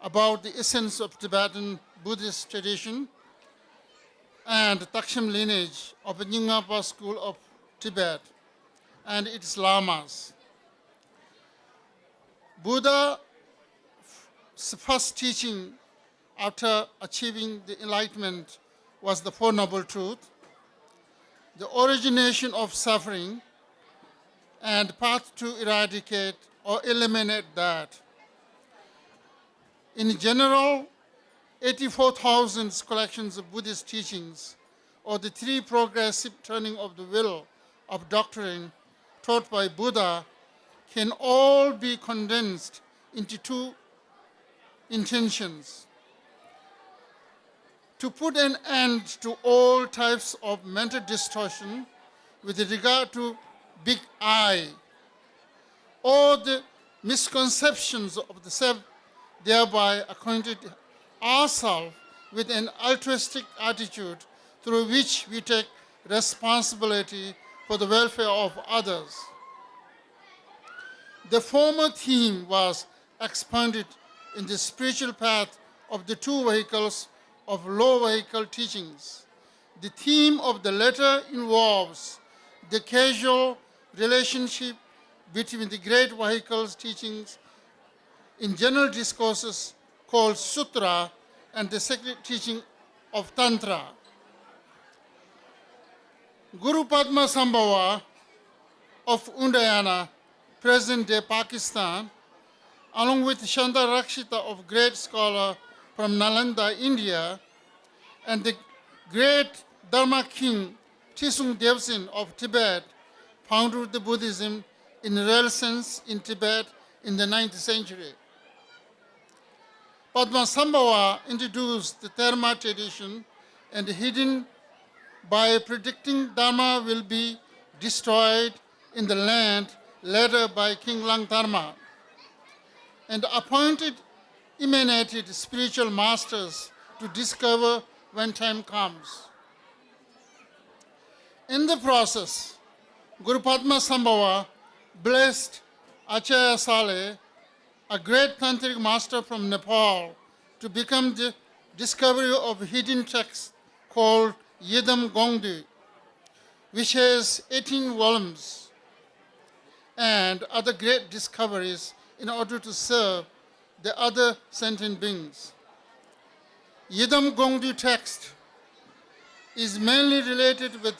about the essence of Tibetan Buddhist tradition and Taksham lineage of Nyingapa School of Tibet and its lamas. Buddha's first teaching after achieving the enlightenment was the Four Noble Truths, the origination of suffering, and path to eradicate or eliminate that. In general, eighty-four thousand collections of Buddhist teachings or the three progressive turning of the wheel of doctrine taught by Buddha can all be condensed into two intentions: to put an end to all types of mental distortion with regard to big I, all the misconceptions of the self, thereby acquainted ourselves with an altruistic attitude through which we take responsibility for the welfare of others. The former theme was expounded in the spiritual path of the two vehicles of low vehicle teachings. The theme of the latter involves the causal relationship between the great vehicle's teachings in general discourses called Sutra and the sacred teaching of Tantra. Guru Padmasambhava of Udayana, present-day Pakistan, along with Shantarakshita of great scholar from Nalanda, India, and the great Dharma king Trisong Devsen of Tibet founded the Buddhism in real sense in Tibet in the ninth century. Padmasambhava introduced the Terma tradition and hidden by predicting Dharma will be destroyed in the land later by King Langdharma, and appointed emanated spiritual masters to discover when time comes. In the process, Guru Padmasambhava blessed Acharya Sale, a great tantric master from Nepal, to become the discovery of hidden text called Yidam Gongdu, which has eighteen volumes, and other great discoveries in order to serve the other sentient beings. Yidam Gongdu text is mainly related with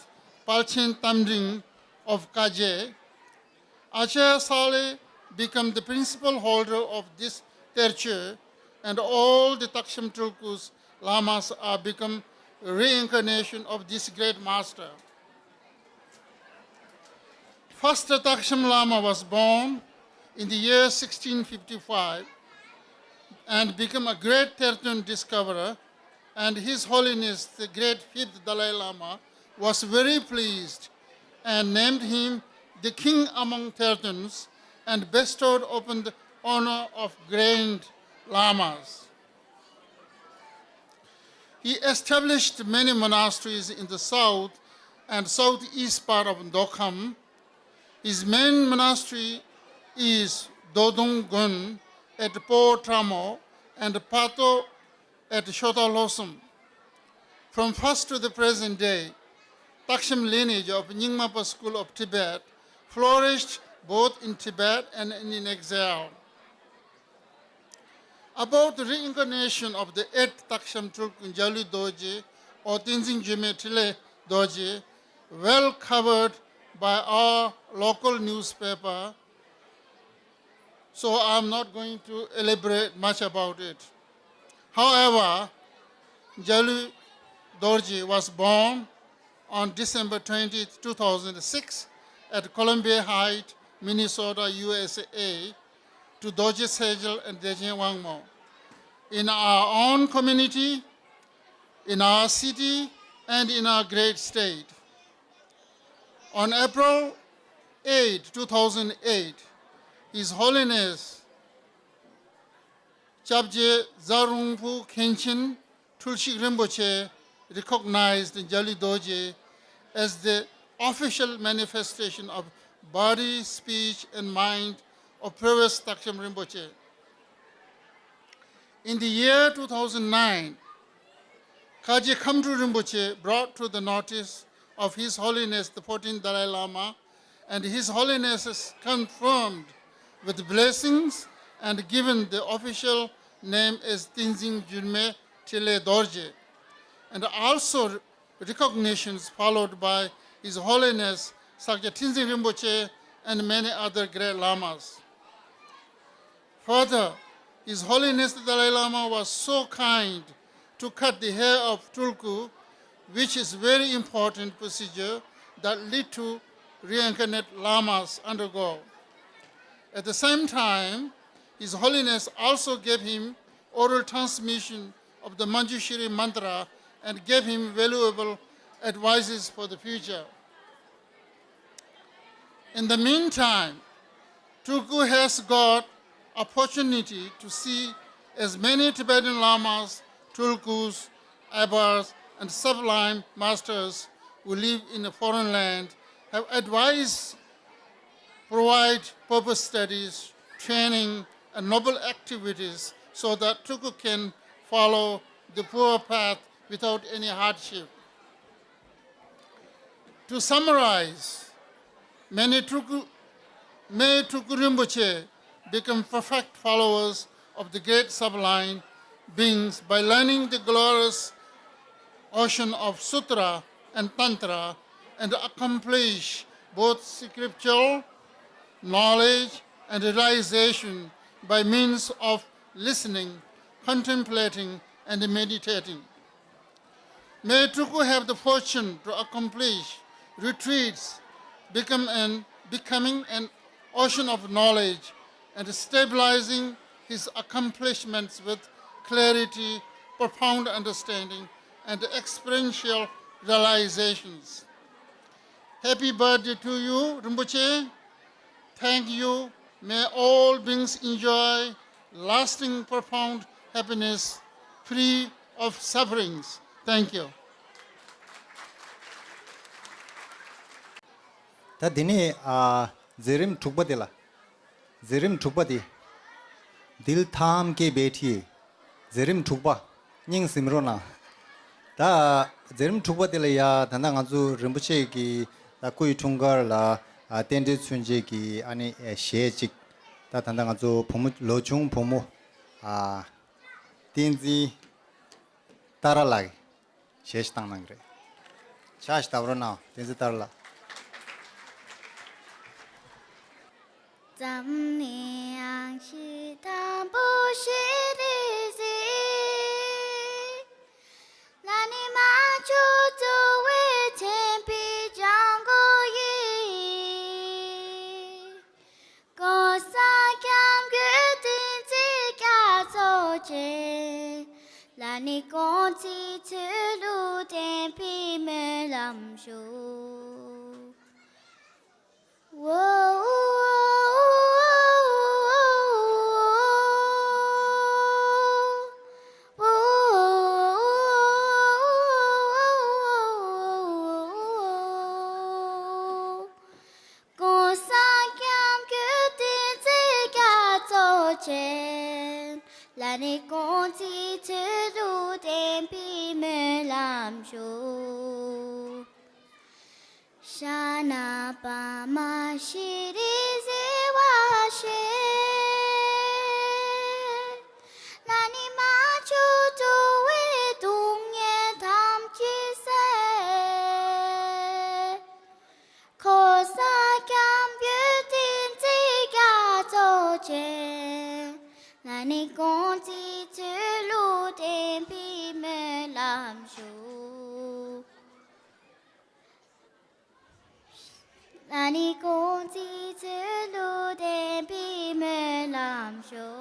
Palchen Tamdring of Kaje. Acharya Sale became the principal holder of this terche, and all the Taksham Tulkus lamas are become reincarnation of this great master. First Taksham Lama was born in the year sixteen fifty-five and became a great Tertön discoverer, and His Holiness the great fifth Dalai Lama was very pleased and named him the king among Tertöns and bestowed upon the honor of grand lamas. He established many monasteries in the south and southeast part of Ndokham. His main monastery is Dodong Gun at Po Tramo and Pato at Shota Losum. From first to the present day, Taksham lineage of Nyingmapa school of Tibet flourished both in Tibet and in exile. About the reincarnation of the eighth Taksham Tulku Jalu Dorji or Tenzin Gyume Trile Dorji, well covered by our local newspaper, so I am not going to elaborate much about it. However, Jalu Dorji was born on December twentieth, two thousand six, at Columbia Heights, Minnesota, U S A, to Dorji Sejal and Dechen Wangmo. In our own community, in our city, and in our great state. On April eighth, two thousand eight, His Holiness Chapje Zarungpu Khenchen Tulshik Rinpoche recognized Jali Dorje as the official manifestation of body, speech, and mind of previous Taksham Rinpoche. In the year two thousand nine, Kaji Khamdru Rinpoche brought to the notice of His Holiness the fourteenth Dalai Lama, and His Holiness has confirmed with blessings and given the official name as Tenzin Gyurme Trile Dorje, and also recognitions followed by His Holiness Sakya Tenzin Rinpoche and many other great lamas. Further, His Holiness the Dalai Lama was so kind to cut the hair of Tulku, which is very important procedure that lead to reincarnate lamas undergo. At the same time, His Holiness also gave him oral transmission of the Manjushri mantra and gave him valuable advices for the future. In the meantime, Tulku has got opportunity to see as many Tibetan lamas, Tulkus, abbas, and sublime masters who live in a foreign land have advised, provide purpose studies, training, and noble activities so that Tulku can follow the pure path without any hardship. To summarize, many Tulku, may Tulku Rinpoche become perfect followers of the great sublime beings by learning the glorious ocean of Sutra and Tantra and accomplish both scriptural knowledge and realization by means of listening, contemplating, and meditating. May Tulku have the fortune to accomplish retreats, become an, becoming an ocean of knowledge, and stabilizing his accomplishments with clarity, profound understanding, and experiential realizations. Happy birthday to you, Rinpoche. Thank you. May all beings enjoy lasting, profound happiness, free of sufferings. Thank you. ད་དེ་ནས་ཨ་མཛད་རིམ་དྲུག་པ་དེ་ལ། མཛད་རིམ་དྲུག་པ་དེ། दिल थाम के बैठिए། མཛད་རིམ་དྲུག་པ། སྙིང་གཟིམ་རོགས་གནང་། ད་མཛད་རིམ་དྲུག་པ་དེ་ལ་ཡ་ད་ལྟ་ང་ཚོ་རིན་པོ་ཆེ་གི་ད་སྐུའི་འཁྲུངས་སྐར་ལ་ཨ་རྟེན་འབྲེལ་མཚོན་བྱེད་ཀྱི་ཨ་ནི་ཨེ་གཞས་གཅིག་ད་ད་ལྟ་ང་ཚོ་བུ་མོ་ལོ་ཆུང་བུ་མོ་ཨ་བསྟན་འཛིན་ཏཱ་ར་ལགས་ཀྱིས་གཞས་ཤིག་བཏང་གནང་གི་རེད། ཕྱག་ཞིག་བརྡབ་རོགས་གནང་བསྟན་འཛིན་ཏཱ་ར་ལགས། ཙམ་ནས་ཡང་ཞིག་དམ་པོ་ཞིག་རེད་ཟེར། ལ་ནི་མ་བཅོས་གཙོ་བོའི་མཚན་དཔེའི་ལྗང་གུ་ཡིས། གོང་ས་སྐྱབས་མགོན་བསྟན་འཛིན་རྒྱ་མཚོ་ཆེ། ལ་ནི་དགོངས་ཚིག་ཚུལ་ལུགས་ལྡན་པའི་སྨོན་ལམ་ཞུ། གོང་ས་སྐྱབས་མགོན་བསྟན་འཛིན་རྒྱ་མཚོ་ཆེ། ལ་ནི་དགོངས་ཚིག་ཚུལ་ལུགས་ལྡན་པའི་སྨོན་ལམ་ཞུ། ཤ་ན་པདྨ་ཤྲཱི་བྱེ་བ་ཞེས། ལ་ནི་མ་བཅོས་གཙོ་བོའི་སྡུག་བསྔལ་ཐམས་ཅད་སེལ། གོང་ས་སྐྱབས་མགོན་བསྟན་འཛིན་རྒྱ་མཚོ་ཆེ། ལ་ནི་དགོངས་ཚིག་ཚུལ་ལུགས་ལྡན་པའི་སྨོན་ལམ་ཞུ། ལ་ནི་དགོངས་ཚིག་ཚུལ་ལུགས་ལྡན་པའི་སྨོན་ལམ་ཞུ།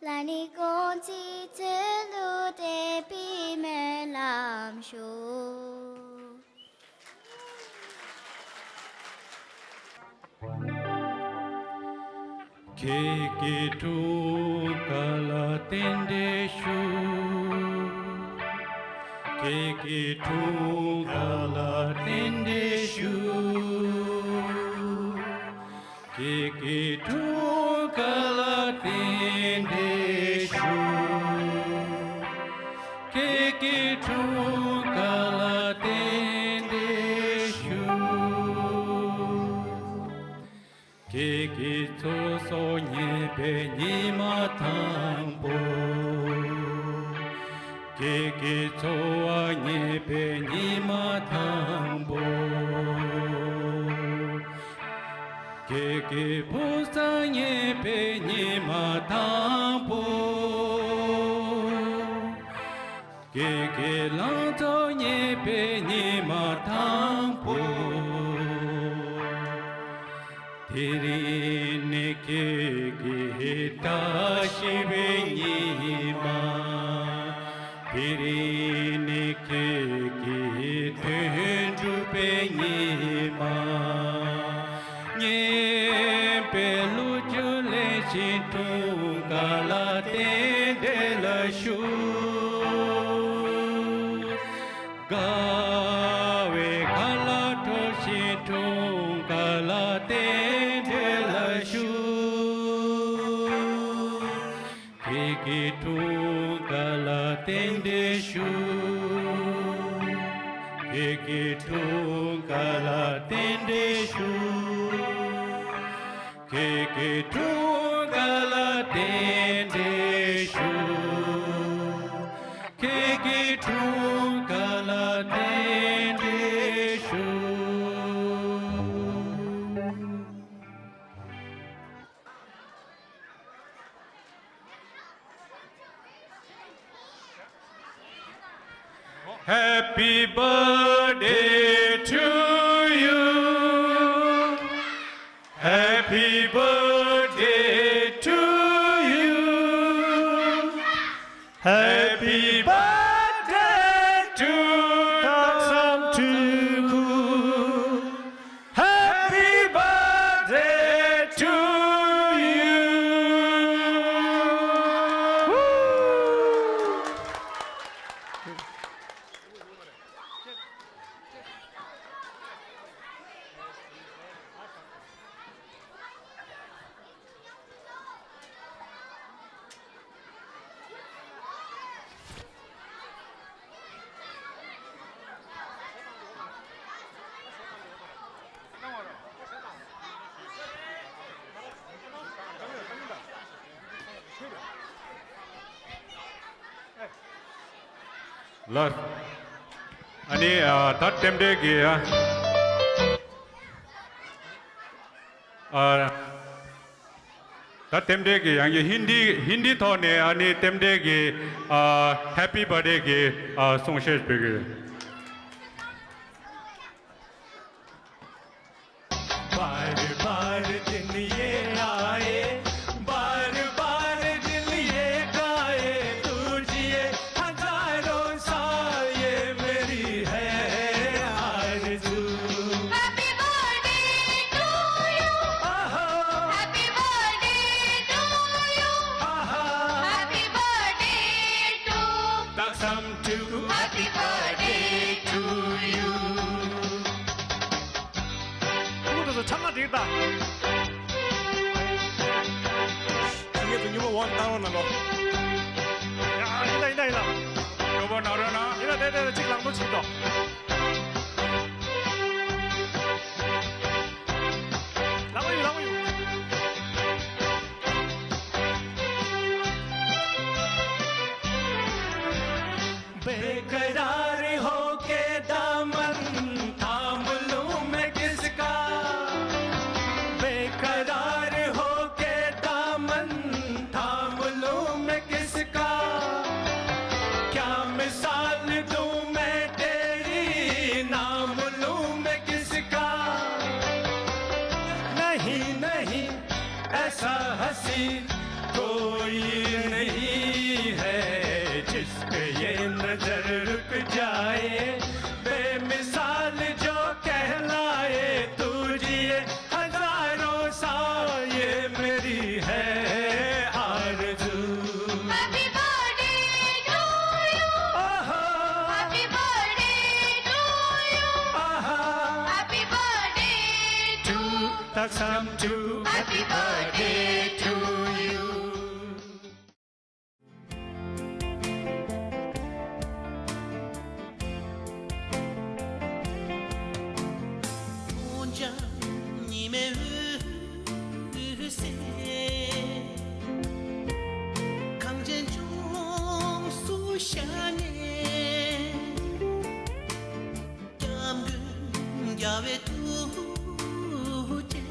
ལ་ནི་དགོངས་ཚིག་ཚུལ་ལུགས་ལྡན་པའི་སྨོན་ལམ་ཞུ། ཁྱེད་ཀྱི་འཁྲུངས་སྐར་ལ་རྟེན་འབྲེལ་ཞུ། ཁྱེད་ཀྱི་འཁྲུངས་སྐར་ལ་རྟེན་འབྲེལ་ཞུ། ཁྱེད་ཀྱི་འཁྲུངས་སྐར་ལ་རྟེན་འབྲེལ་ཞུ། ཁྱེད་ཀྱི་འཁྲུངས་སྐར་ལ་རྟེན་འབྲེལ་ཞུ། ཁྱེད་ཀྱི་ཚོགས་གསོག་རྙེད་པའི་ཉི་མ་དང་པོ། ཁྱེད་ཀྱི་འཚོ་བ་རྙེད་པའི་ཉི་མ་དང་པོ། ཁྱེད་ཀྱི་བུ་ཚ་རྙེད་པའི་ཉི་མ་དང་པོ། ཁྱེད་ཀྱི་ལང་ཚོ་རྙེད་པའི་ཉི་མ་དང་པོ། དེ་རིང་ནི་ཁྱེད་ཀྱི་བཀྲ་ཤིས་པའི་ཉི་མ། དེ་རིང་ནི་ཁྱེད་ཀྱི་དོན་འགྲུབ་པའི་ཉི་མ། རྙེད་པའི་ལོ་རྒྱུས་ལེན་བཞིན་འཁྲུངས་སྐར་ལ་རྟེན་འབྲེལ་ཞུ། དགའ་བའི་ཁ་ལག་འཐུང་བཞིན་འཁྲུངས་སྐར་ལ་རྟེན་འབྲེལ་ཞུ། ཁྱེད་ཀྱི་འཁྲུངས་སྐར་ལ་རྟེན་འབྲེལ་ཞུ། ཁྱེད་ཀྱི་འཁྲུངས་སྐར་ལ་རྟེན་འབྲེལ་ཞུ། ཁྱེད་ཀྱི་འཁྲུངས་སྐར་ལ་རྟེན་འབྲེལ་ཞུ། ཁྱེད་ཀྱི་འཁྲུངས་སྐར་ལ་རྟེན་འབྲེལ་ཞུ། Happy birthday to you. Happy birthday to you. Happy birthday to Taksam Tuku. Happy birthday to you. ལགས། ཨ་ནི་ཨ་ད་རྟེན་འབྲེལ་གྱི་ཨ་ཨ་ད་རྟེན་འབྲེལ་གྱི་ཡང་གི་ཧིན་དི་ཧིན་དི་ཐོག་ནས་ཨ་ནི་རྟེན་འབྲེལ་གྱི་ཨ་Happy Birthday གྱི་ཨ་གསུང་བཤད་སྤེལ་གི་ཡོད། बार बार दिन ये आए, बार बार दिन ये गाए, तू जिए हजारों साल, ये मेरी है आरज़ू। Happy birthday to you. आहा। Happy birthday to you. आहा। Happy birthday to Taksam Tuku. Happy birthday to you. ཕྲུ་གུ་དེ་ཚོ་ཆང་ང་སྒྲིག་ད། ཁྱི་ངེད་ཚོ་ཉི་མ་འོང་བཏང་རོགས་གནང་ལོ། ཡ་ཡིན་ད་ཡིན་ད་ཡིན་ད། སྤྲོ་པོ་གནང་རོགས་གནང་། ཡིན་ད་དེ་དེ་གཅིག་ལངས་ཐོག་ཕྱིན་ཏོ། ལངས་ཡོད་ལངས་ཡོད། बेकरार होके दामन थाम लूं मैं किसका, बेकरार होके दामन थाम लूं मैं किसका, क्या मिसाल दूं मैं तेरी, नाम लूं मैं किसका। नहीं नहीं, ऐसा हसीन कोई नहीं है, जिस पे ये नजर रुक जाए। बेमिसाल जो कहलाए, तू जिए हजारों साल, ये मेरी है आरज़ू। Happy birthday to you. आहा। Happy birthday to you. आहा। Happy birthday to Taksam Tuku. Happy birthday to you. སྐྱབས་མགོན་རྒྱལ་བའི་ཐུགས་རྗེ།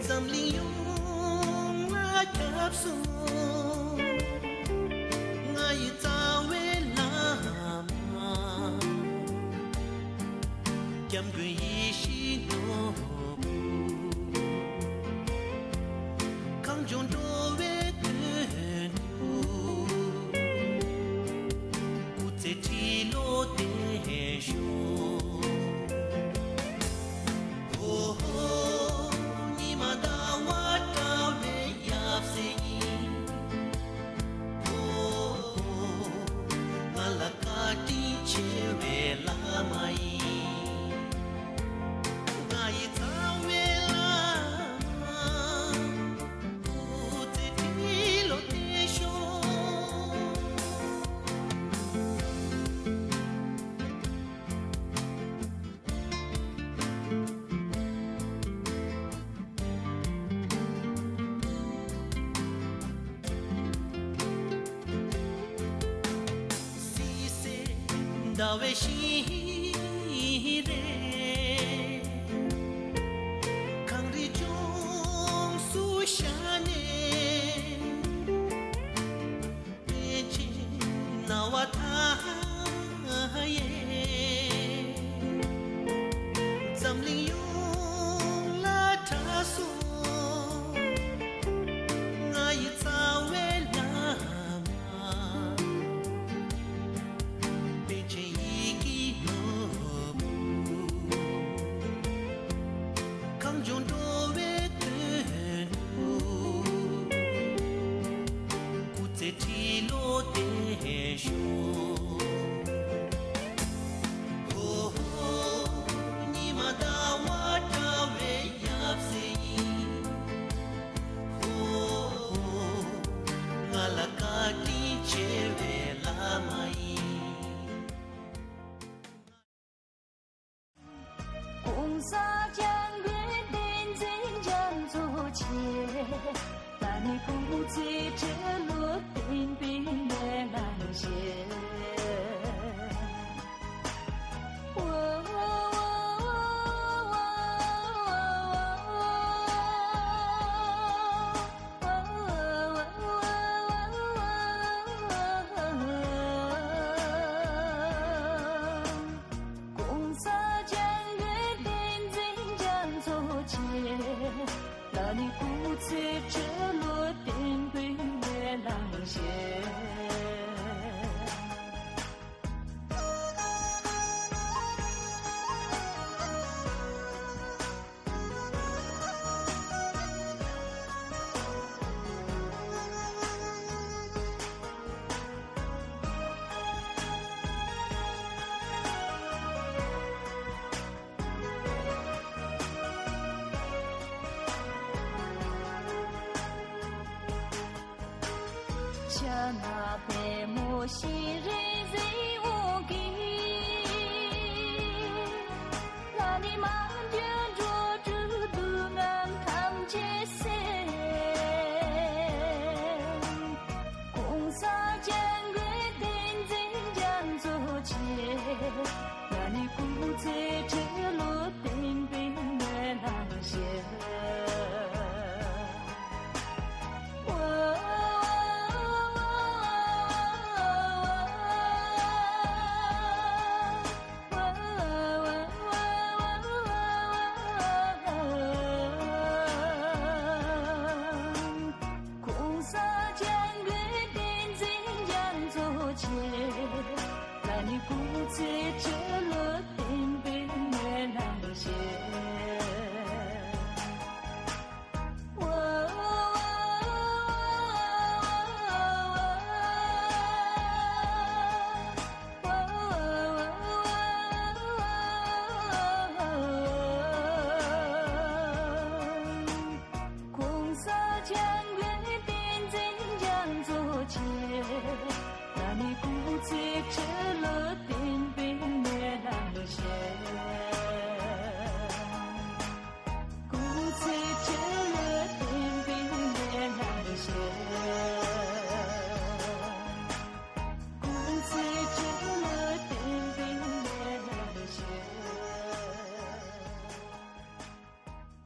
འཛམ་གླིང་ཡོངས་ལ་ཁྱབ་སོང་། ང་ཡི་རྩ་བའི་བླ་མ། སྐྱབས་མགོན་ཡིད་བཞིན་ནོར་བུ། གངས་ལྗོངས་འགྲོ་བའི་དོན་དུ། སྐུ་ཚེ་ཁྲི་ལོ་བརྟན་ཤོག། ཨོ་ཧོ། ཉི་མ་ཟླ་བ་འདྲ་བའི་ཡབ་སྲས་ཡིན། ཨོ་ཧོ། ང་ལ་བཀའ་དྲིན་ཆེ་བའི་བླ་མ་ཡིན། ཟླ་བའི་ཤིང་རེད། གངས་རི་ལྗོངས་སུ་ཤར་ནས། པཎ་ཆེན་སྣང་བ་མཐའ་ཡས། འཛམ་གླིང་ཡོངས་ལ་གྲགས་སོང་། ང་ཡི་རྩ་བའི་བླ་མ། པཎ་ཆེན་ཡི་གེ་ནོར་བུ། གངས་ལྗོངས་འགྲོ་བའི་དོན་དུ། སྐུ་ཚེ་ཁྲི་ལོ་བརྟན་ཤོག། ཧོ་ཧོ། ཉི་མ་ཟླ་བ་འདྲ་བའི་ཡབ་སྲས་ཡིན། ཧོ་ཧོ། ང་ལ་བཀའ་དྲིན་ཆེ་བའི་བླ་མ་ཡིན། གོང་ས་སྐྱབས་མགོན་བསྟན་འཛིན་རྒྱ་མཚོ་མཆོག་ལ་ནི་སྐུ་ཚེ་ཁྲི་ལོ་བརྟན་པའི་སྨོན་ལམ་ཞུ། གོང་ས་སྐྱབས་མགོན་བསྟན་འཛིན་རྒྱ་མཚོ་མཆོག་ལ་ནི་སྐུ་ཚེ་ཁྲི་ལོ་བརྟན་པའི་སྨོན་ལམ་ཞུ། ཕྱག་ན་པདྨོ་ཞིང་རལ་གཟིགས་དབང་གིས། ལྷ་ནི་མ་གྱུར་འགྲོ་དྲུག་སྡུག་བསྔལ་ཐམས་ཅད་སེལ། གོང་ས་སྐྱབས་མགོན་བསྟན་འཛིན་རྒྱ་མཚོ་མཆོག་ལ་ནི་སྐུ་ཚེ་ཁྲི་ལོ་བརྟན་པའི་སྨོན་ལམ་ཞུ། གོང་ས་སྐྱབས་མགོན་བསྟན་འཛིན་རྒྱ་མཚོ་མཆོག་ལ་ནི་སྐུ་ཚེ་ཁྲི་ལོ་བརྟན་པའི་སྨོན་ལམ་ཞུ། གོང་ས་སྐྱབས་མགོན་བསྟན་འཛིན་རྒྱ་མཚོ་མཆོག་ལ་ནི་སྐུ་ཚེ་ཁྲི་ལོ་བརྟན་པའི་སྨོན་ལམ་ཞུ། སྐུ་ཚེ་ཁྲི་ལོ་བརྟན་པའི་སྨོན་ལམ་ཞུ། སྐུ་ཚེ་ཁྲི་ལོ་བརྟན་པའི་སྨོན་ལམ་ཞུ།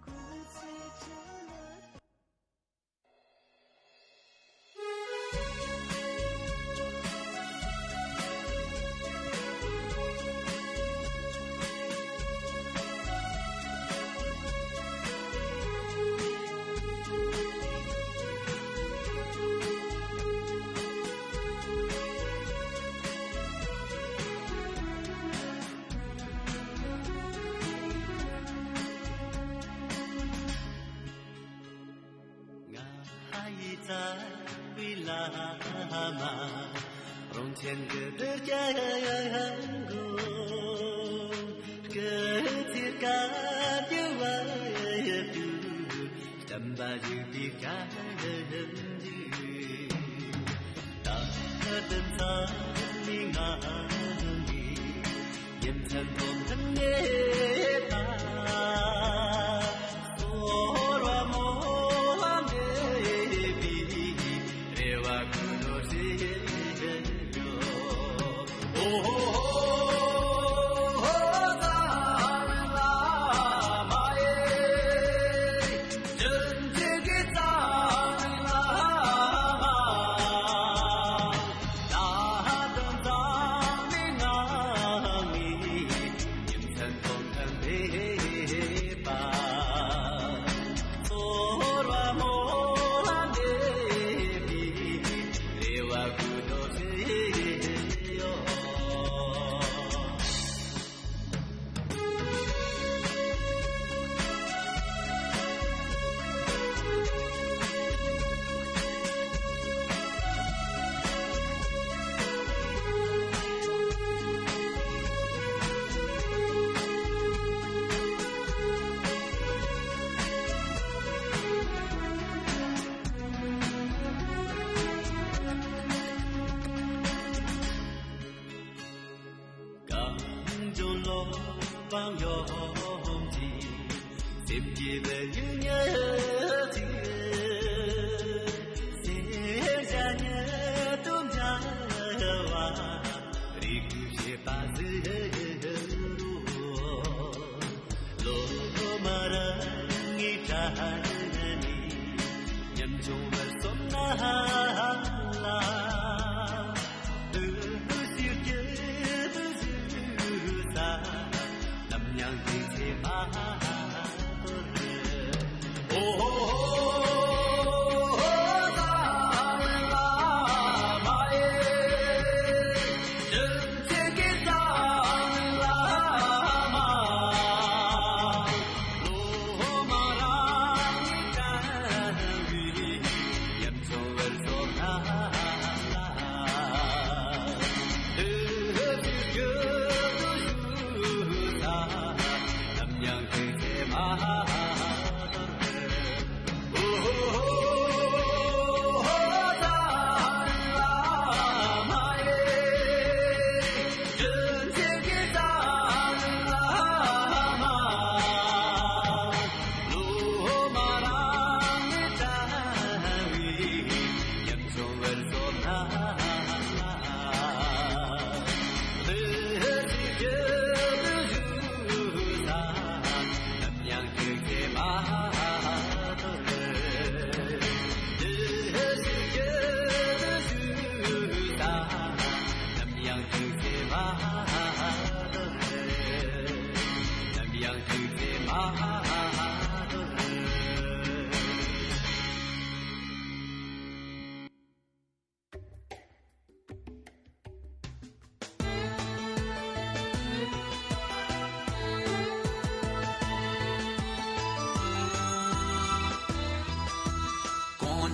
སྐུ་ཚེ་ཁྲི་ལོ། ང་ཡི་རྩ་བའི་བླ་མ། རང་ཆེན་གྱི་གདུལ་བྱ་ཡང་དགོས། སྐུ་ཚེ་བསྐལ་བརྒྱའི་བར་དུ། བསྟན་པ་བཞུགས་པའི་བཀའ་དྲིན་ཞུ། ད་ལྟ་མཚན་མོའི་ང་ནི། རྒྱུ་མཚན་ཐོག་ཏུ་གནས་པ། ཚོར་བ་མོ་ལ་མེད་པའི་རེ་བ་ཀུན་སློང་ཞིག་ཡོད། ཨོ། ལོ་སྤང་ཡོང་གི་སེམས་ཀྱི་བུ་ཡུལ་ཉལ་ཚིག་སེམས་བྱ་ཉལ་དུ་འབྱལ་བ་རིག་བྱེད་པ་ཟེར་རོ། ལོ་མ་རང་ངི་དྲན་ནི་ཉམ་ཆུང་བར་སོང་ན་ལ། དུ་ཞིག་གི་དུ་ཞིག་ས་ནམ་ཡང་དུས་ཚེ་མ་དོར། ཨོ་ཧོ་ཧོ། གངས་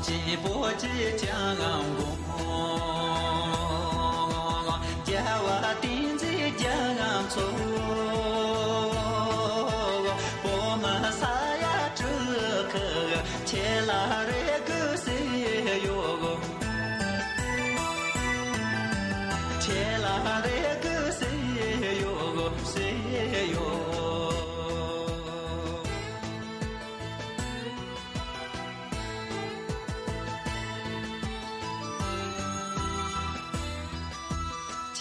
ཅན་བོད་ཀྱི་ལྕམ་མགོན། རྒྱལ་བ་བསྟན་འཛིན་རྒྱ་མཚོ། བོད་མི་ས་ཡ་དྲུག་གི་ཁྱེད་ལ་རེ་སྐུལ་ཞུས་ཡོད། ཁྱེད་ལ་རེ་སྐུལ་ཞུས་ཡོད། ཞུས་ཡོད།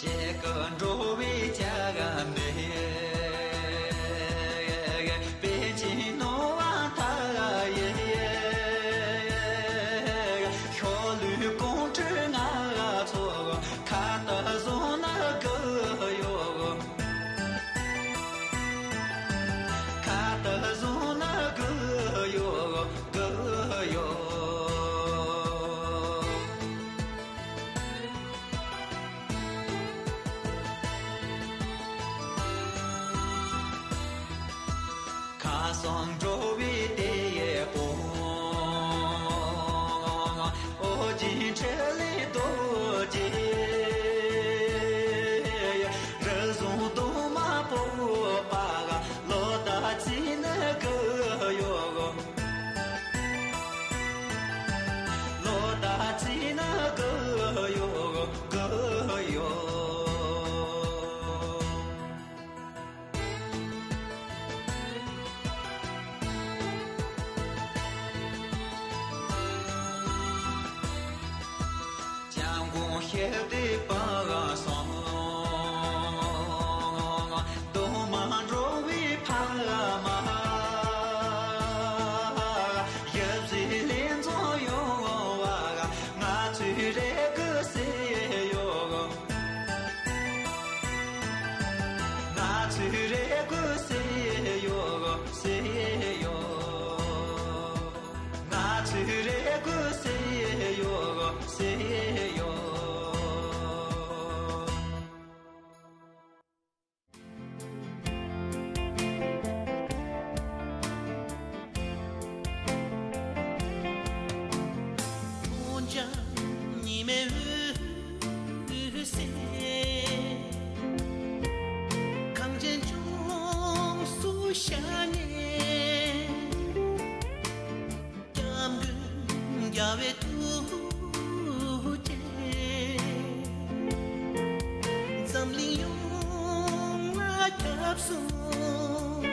ཁྱེད་ཀྱི་འགྲོ་བའི་ཆ་མེད། པཎ་ཆེན་ནོར་བུ་མཐའ་ཡས། ཤོ་ལོ་ཀ་ཁྲི་ལྔ་ཚོགས་ཁ་ཏ་བཟུང་ན་གི་ཡོད། ཁ་ཏ་བཟུང་ན་གི་ཡོད། གི་ཡོད། ཁ་སང་འགྲོ་བའི་དེ་ཡི་པོ། ཨོ་རྒྱན་འཕྲིན་ལས་རྡོ་རྗེ། རི་བཟུང་གདུང་མ་བོད་པ་ལོ་ཟླ་ཚེས་ནི་གི་ཡོད། ལོ་ཟླ་ཚེས་ནི་གི་ཡོད། གི་ཡོད། སྐྱབས་མགོན་ཞི་བདེ་དཔལ་བཟང་། གདོང་དམར་འགྲོ་བའི་ཕ་མ། ཡབ་སྲས་ལས་འཛོམས་ཡོང་བ་ང་ཚོས་རེ་སྐུལ་ཞུས་ཡོད། ང་ཚོས་རེ་སྐུལ་ཞུས་ཡོད། ཞུས་ཡོད། ང་ཚོས་རེ་སྐུལ་ཞུས་ཡོད། ཞུས་ཡོད། ཡབ་སོང་།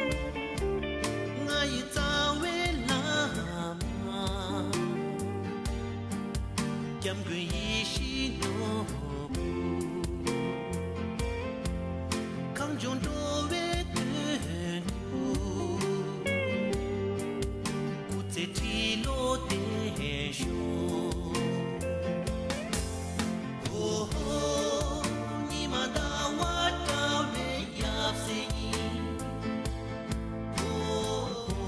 ང་ཡི་རྩ་བའི་བླ་མ། སྐྱབས་མགོན་ཡེ་ཤེས་ནོར་བུ། གངས་ལྗོངས་འགྲོ་བའི་དོན་དུ། སྐུ་ཚེ་ཁྲི་ལོ་བརྟན་ཤོག། ཨོ་ཧོ། ཉི་མ་ཟླ་བ་འདྲ་བའི་ཡབ་སྲས་ཡིན། ཨོ་ཧོ།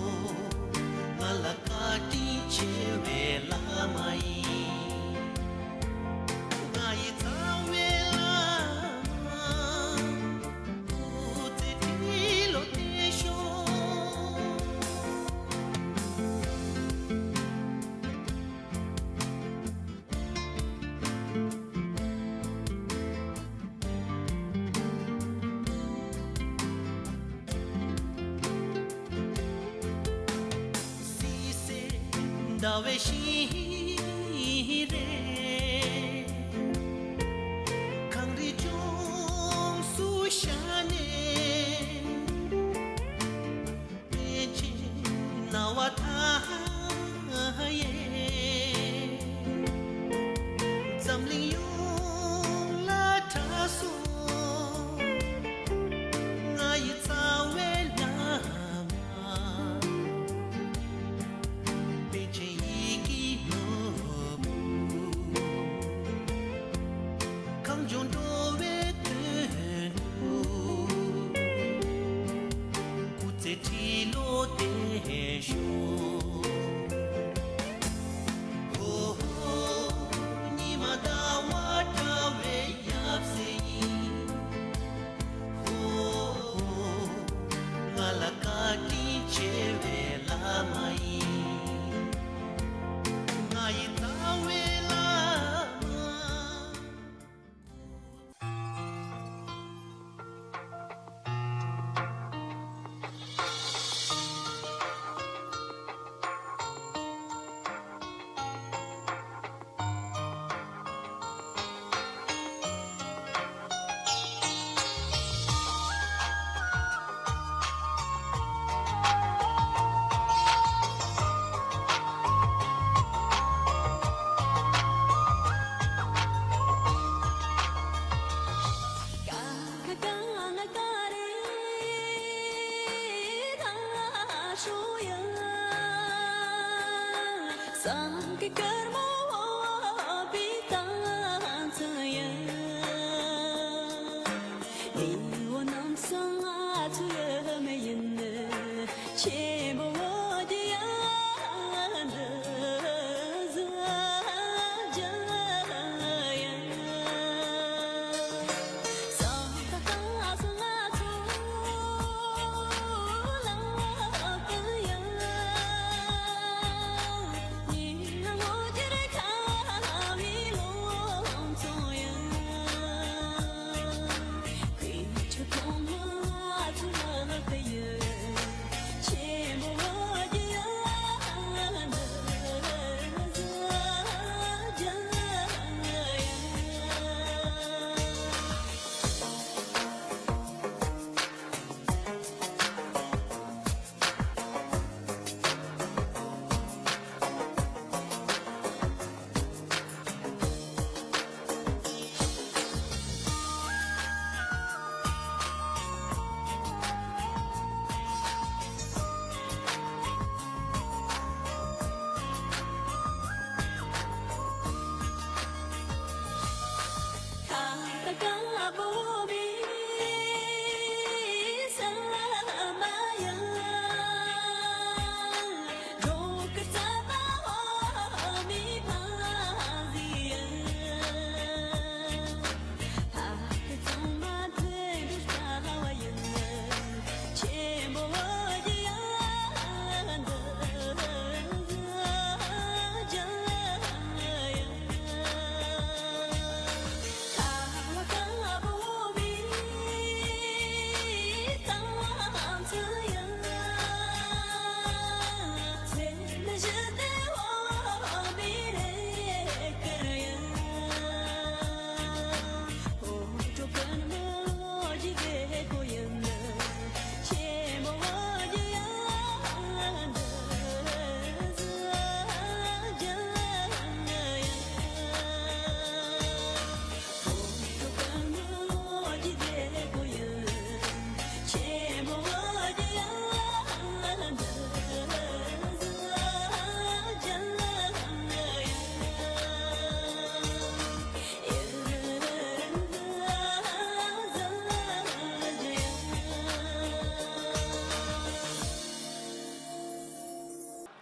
ང་ལ་བཀའ་དྲིན་ཆེ་བའི་བླ་མ་ཡིན། ང་ཡི་རྩ་བའི་བླ་མ། སྐུ་ཚེ་ཁྲི་ལོ་བརྟན་ཤོག། བསིལ་ཟེར་ཟླ་བའི་ཤིང་རེད། གངས་རི་ལྗོངས་སུ་ཤར་ནས། པཎ་ཆེན་སྣང་བ་མཐའ་ཡས། འཛམ་གླིང་ཡོངས་ལ་གྲགས་སོང་། ང་ཡི་རྩ་བའི་བླ་མ། པཎ་ཆེན་ཡི་གེ་ནོར་བུ། གངས་ལྗོངས་འགྲོ་བའི་དོན་དུ། སྐུ་ཚེ་ཁྲི་ལོ་བརྟན་ཤོག། ཧོ་ཧོ། ཉི་མ་ཟླ་བ་འདྲ་བའི་ཡབ་སྲས་ཡིན། ཧོ་ཧོ། ང་ལ་བཀའ་དྲིན་ཆེ་བའི་བླ་མ་ཡིན། ང་ཡི་རྩ་བའི་བླ་མ།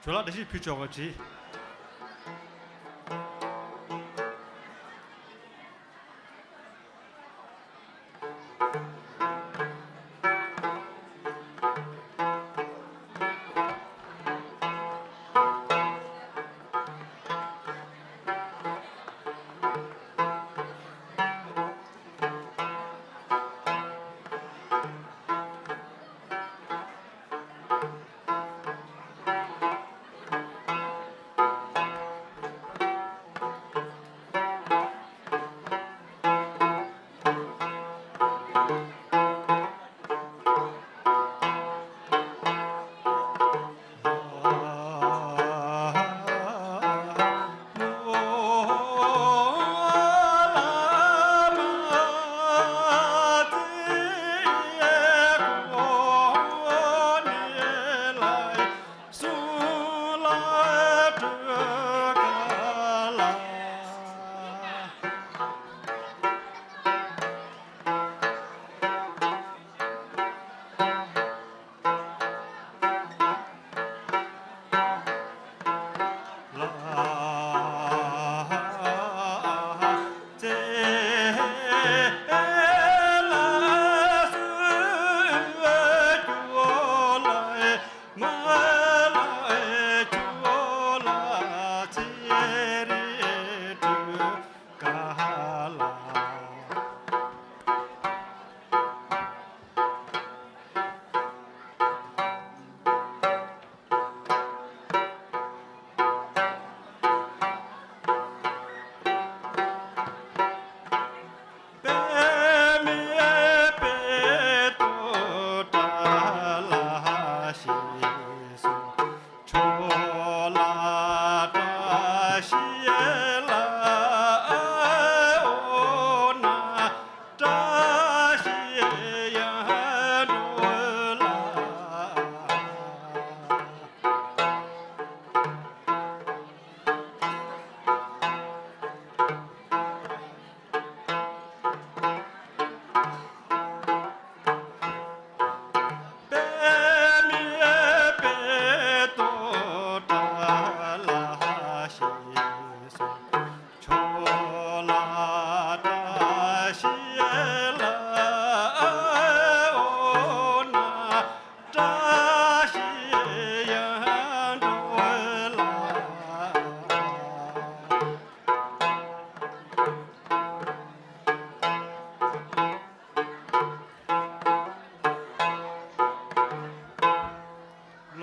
བོད་ལ་བཀྲ་ཤིས་ཕུལ་ཆོག་པ་བྱེད།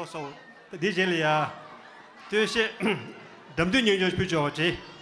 ལགས་སོ། དེ་རྗེས་ལ་ཡ། སྟོད་གཞས། འགྲམ་མཐུད་སྙན་སྦྱོར་ཕུལ་ཆོག་པ་བྱེད།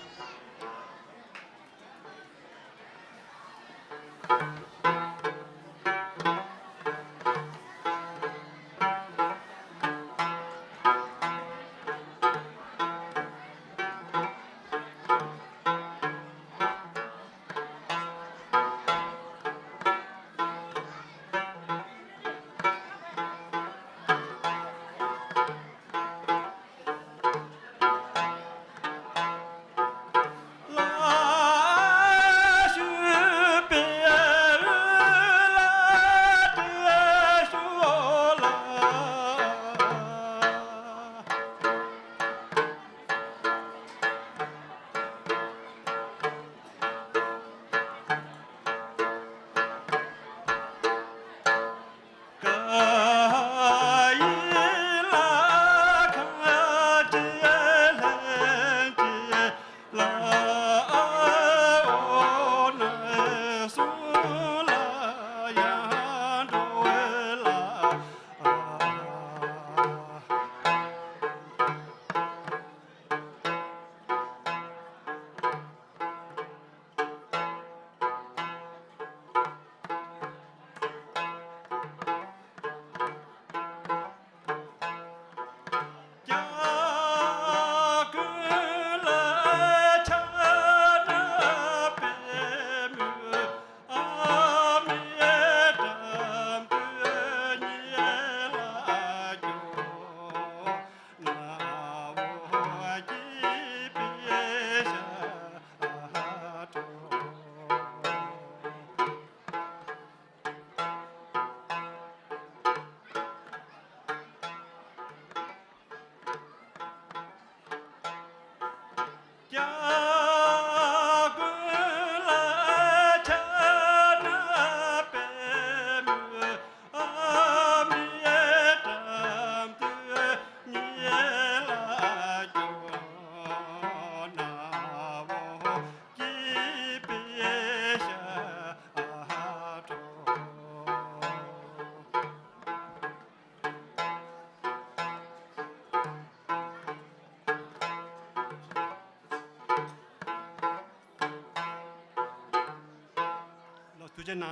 ཅེ་ན།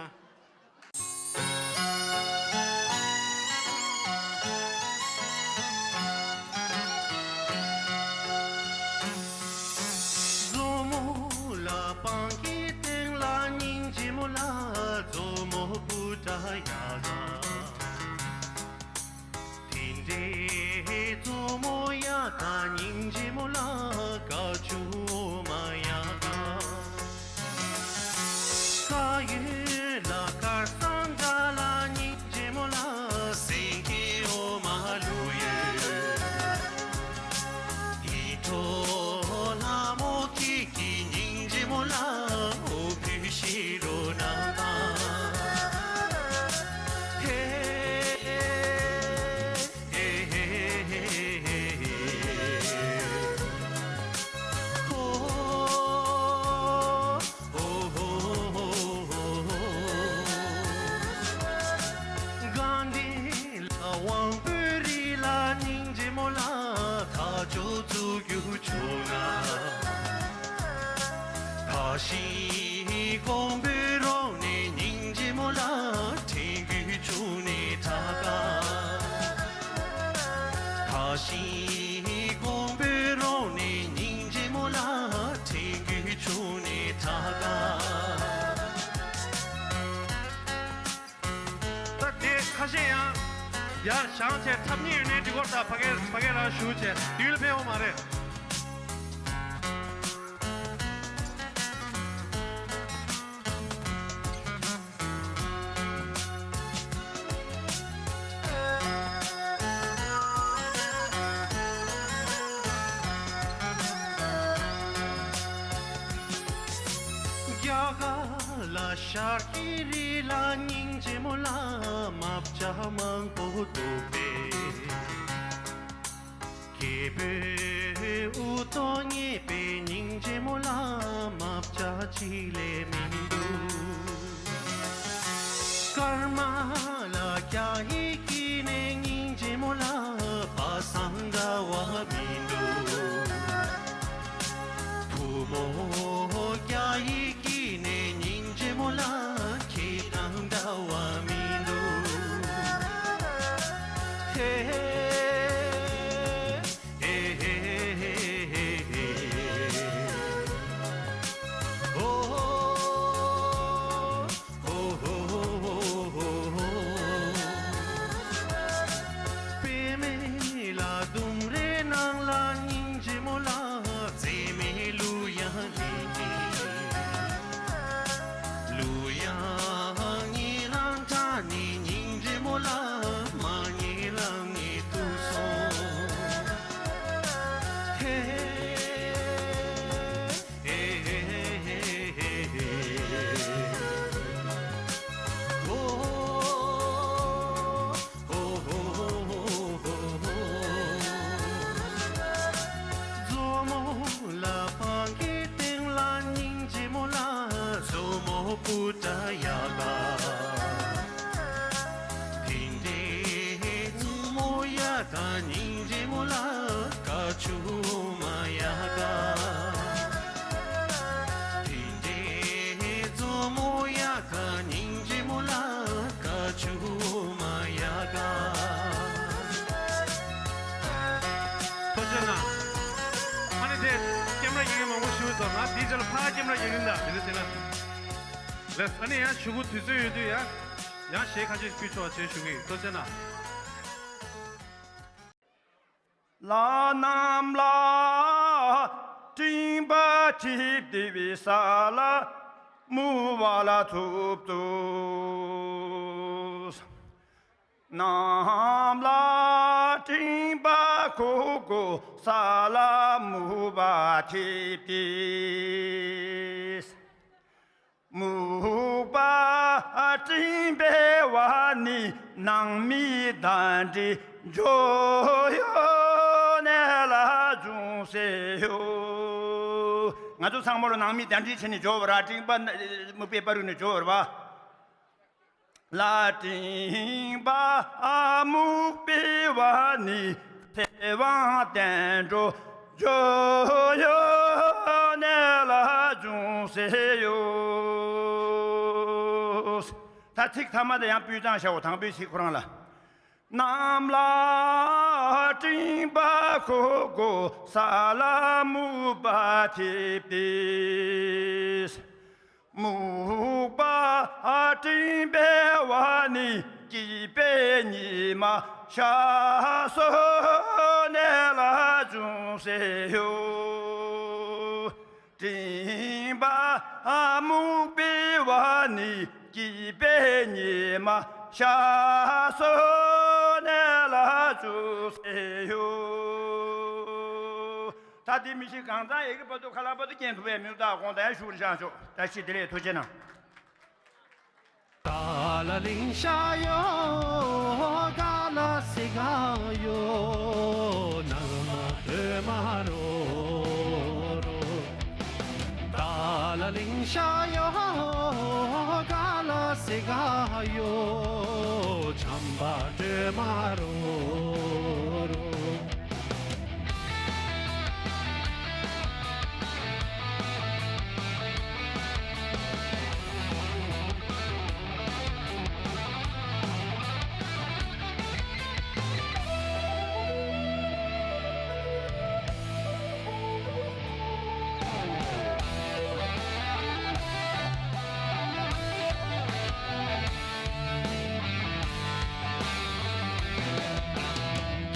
མཛོ་མོ་ལ་སྤང་གི་སྟེང་ལ་སྙིང་རྗེ་མོ་ལ་མཛོ་མོ་པུ་ཏྲ་ཡ་ག། དེ་འདྲའི་མཛོ་མོ་ཡ་ག་སྙིང་རྗེ་མོ་ལ་ཀ་ཆུ་འོ་མ་ཡ་ག། ཀ་ཡོད་ལ་དཀར་སང་ག་ལ་སྙིང་རྗེ་མོ་ལ་སེང་གེ་འོ་མ་ལུ་ཡོད། ཡིད་འཕྲོག་ལྷ་མོ་ཁྱེད་ཀྱི་སྙིང་རྗེ་མོ་ལ་འོ་བུད་ཤི་རོ་ན་ཧེ། དབང་པོའི་རི་ལ་སྙིང་རྗེ་མོ་ལ་ཐག་ཆོད་བཙུགས་རྒྱུ་བྱུང་ན། ཁ་ཤས་དགོན་པའི་རོགས་ནས་སྙིང་རྗེ་མོ་ལ་ཁྲིད་རྒྱུ་བྱུང་ནས་ད་ག། ཁ་ཤས་དགོན་པའི་རོགས་ནས་སྙིང་རྗེ་མོ་ལ་ཁྲིད་རྒྱུ་བྱུང་ནས་ད་ག། ད་དེ་ཁ་ཤས་ཡང་ཡར་བཞེངས་བྱས་འཁྲབ་མཁན་ཡོད་ནའི་འགྲིག་གོ། ད་ཕ་གི་ཕ་གི་རང་བཞུགས་བྱས་དུས་ལ་ཕན་འོ་མ་རེད། རྒྱ་གར་ལ་ཤར་གྱི་རི་ལ་སྙིང་རྗེ་མོ་ལ་རྨ་བྱ་མང་པོ་འདུག་པས། རྒྱལ་པོའི་དབུ་ཐོག་རྙེད་པའི་སྙིང་རྗེ་མོ་ལ་རྨ་བྱ་གཅིག་ལས་མི་འདུག། ཀརྨ་ལ་རྒྱ་ཡིག་གི་ནས་སྙིང་རྗེ་མོ་ལ་པ་སངས་འདྲ་བ་མི་འདུག། བུ་མོ་རྒྱ་ཡིག་གི་ནས་སྙིང་རྗེ་མོ་ལ་ཁྱེད་རང་འདྲ་བ་མི་འདུག། ཧེ་ཧེ་ཧེ་ཧེ་ཧེ་ཧེ་ཧེ། ཨོ་ཨོ་ཨོ་ཨོ། པད་མའི་ལ་ལྡུམ་རའི་ནང་ལ་སྙིང་རྗེ་མོ་ལ་མཛེས་མའི་གླུ་དབྱངས་ལེན་གྱིན། གླུ་དབྱངས་ཉིད་རང་དྲག་ནས་སྙིང་རྗེ་མོ་ལ་མ་ཉེས་རང་ཉེས་ཐུག་སོང་། ཧེ་ཧེ་ཧེ་ཧེ་ཧེ་ཧེ་ཧེ། ཨོ་ཨོ་ཨོ་ཨོ། མཛོ་མོ་ལ་སྤང་གི་སྟེང་ལ་སྙིང་རྗེ་མོ་ལ་མཛོ་མོ་པུ་ཏྲ་ཡ་ག། དེ་འདྲའི་མཛོ་མོ་ཡ་ག་སྙིང་རྗེ་མོ་ལ་ཀ་ཆུ་འོ་མ་ཡ་ག། དེ་འདྲའི་མཛོ་མོ་ཡ་ག་སྙིང་རྗེ་མོ་ལ་ཀ་ཆུ་འོ་མ་ཡ་ག། ཐུགས་རྗེ་གནང་། ཨ་ནི་དེ་ཀེམ་ར་རྒྱག་མཁན་མང་པོ་ཞིག་འདུག་ན། དེའི་རྗེས་ལ་ཕར་ཀེམ་ར་རྒྱག་གིན་གདའ། དེ་འདྲ་བྱས་ན། ལགས། ཨ་ནི་ཡང་གཞུག་གུ་དུས་ཚོད་ཡོད་དུས་ཡང་ཡང་གཞས་ཁ་ཤས་ཕུལ་ཆོག་པ་བྱས་ཞུ་གི་ཡིན། ཐུགས་རྗེ་གནང་། ལྷ་རྣམས་ལ་སྤྲིན་པ་འཁྲིགས་ཏེ་བའི་ས་ལ་མུ་བ་ལ་ཚུབ་ཚུབ། གནམ་ལ་སྤྲིན་པ་ཁུག་ཁུག་ས་ལ་མུ་བ་འཁྲིགས་ཏེ། སྨུག་པ་སྤྲིན་པའི་བར་ནས་ནང་མི་གདན་འདྲེན་འབྱོར་ཡོད་ནས་ལ་འབྱུང་སྲིད་ཡོད། ང་ཚོ་ཚང་མ་ལོ་ནང་མི་གདན་འདྲེན་བྱས་ནས་འབྱོར་བ་ར། སྤྲིན་པ་སྨུག་པའི་བར་ནས་འབྱོར་བ་ར་བ། ལ་སྤྲིན་པ་སྨུག་པའི་བར་ནས་ཚེ་དབང་བསྟན་འགྲོ་འབྱོར་ཡོད་ནས་ལ་འབྱུང་སྲིད་ཡོད། ད་ཚིག་ཐ་མ་དེ་ཡང་སྤུས་གཙང་བྱའོ། དང་པོའི་ཚིག་ཁོ་རང་ལ། གནམ་ལ་སྤྲིན་པ་ཁུག་གུག་ས་ལ་སྨུག་པ་འཐིབས་ཏེ། སྨུག་པ་སྤྲིན་པའི་འོག་ནས་སྐྱིད་པའི་ཉི་མ་ཤར་སོང་ནས་ལ་བྱུང་ཟེར་ཡོད། སྤྲིན་པ་སྨུག་པའི་འོག་ནས་སྐྱིད་པའི་ཉི་མ་ཤར་སོང་ནས་ལ་བྱུང་ཟེར་ཡོད། ད་དེ་མི་ཤེས་གང་ཚང་ཡི་གེ་བར་དུ་ཁ་ལག་བར་དུ་སྐྱེལ་ཐུབ་པའི་མིང་རྟགས་དགོངས་དག་ཞུ་བར་བྱ་ཆོག་ད་ཤི་དེ་ལས་ཐུགས་རྗེ་གནང་།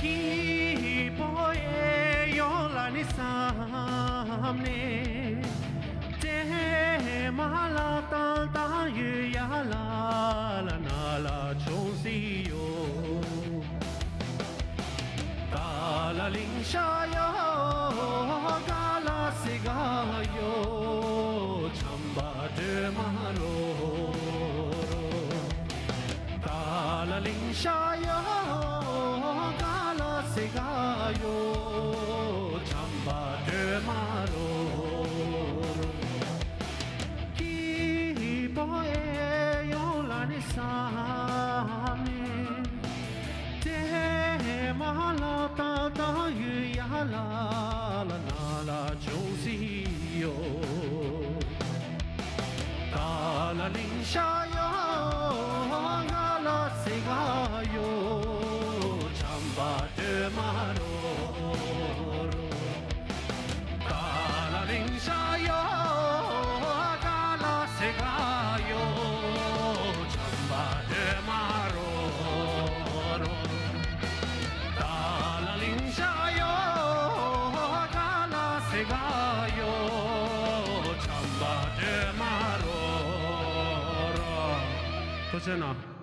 སྐྱིད་པོ་ཡོང་ལ་ནི་བསམ་ནས། ཏེ་མ་ལ་ཏང་ཏང་ཡུ་ཡ་ལ་ལ་ན་ལ་ཆུང་སི་ཡོ། ཏ་ལ་ལིང་ཤ་ཡོ་ག་ལ་སི་ག་ཡོ་ཆམ་པ་སྒྲོལ་མ་རོ། ཏ་ལ་ལིང་ཤ་ཡོ་ག་ལ་སི་ག་ཡོ་ཆམ་པ་སྒྲོལ་མ་རོ། སྐྱིད་པོ་ཨེ་ཡོང་ལ་ནི་བསམ་ནས། ཏེ་མ་ལ་ཏ་ཏ་ཡུ་ཡ་ལ་ལ་ན་ལ་ཆུང་སི་ཡོ། ཏ་ལ་ལིང་ཤ་ཡོ་ག་ལ་སི་ག་ཡོ་ཆམ་པ་སྒྲོལ་མ་རོ་རོ། ཏ་ལ་ལིང་ཤ་ཡོ་ག་ལ་སི་ག་ཡོ་ཆམ་པ་སྒྲོལ་མ་རོ་རོ། ཏ་ལ་ལིང་ཤ་ཡོ་ག་ལ་སི་ག་ཡོ་ཆམ་པ་སྒྲོལ་མ་རོ་རོ། ཐུགས་རྗེ་གནང་།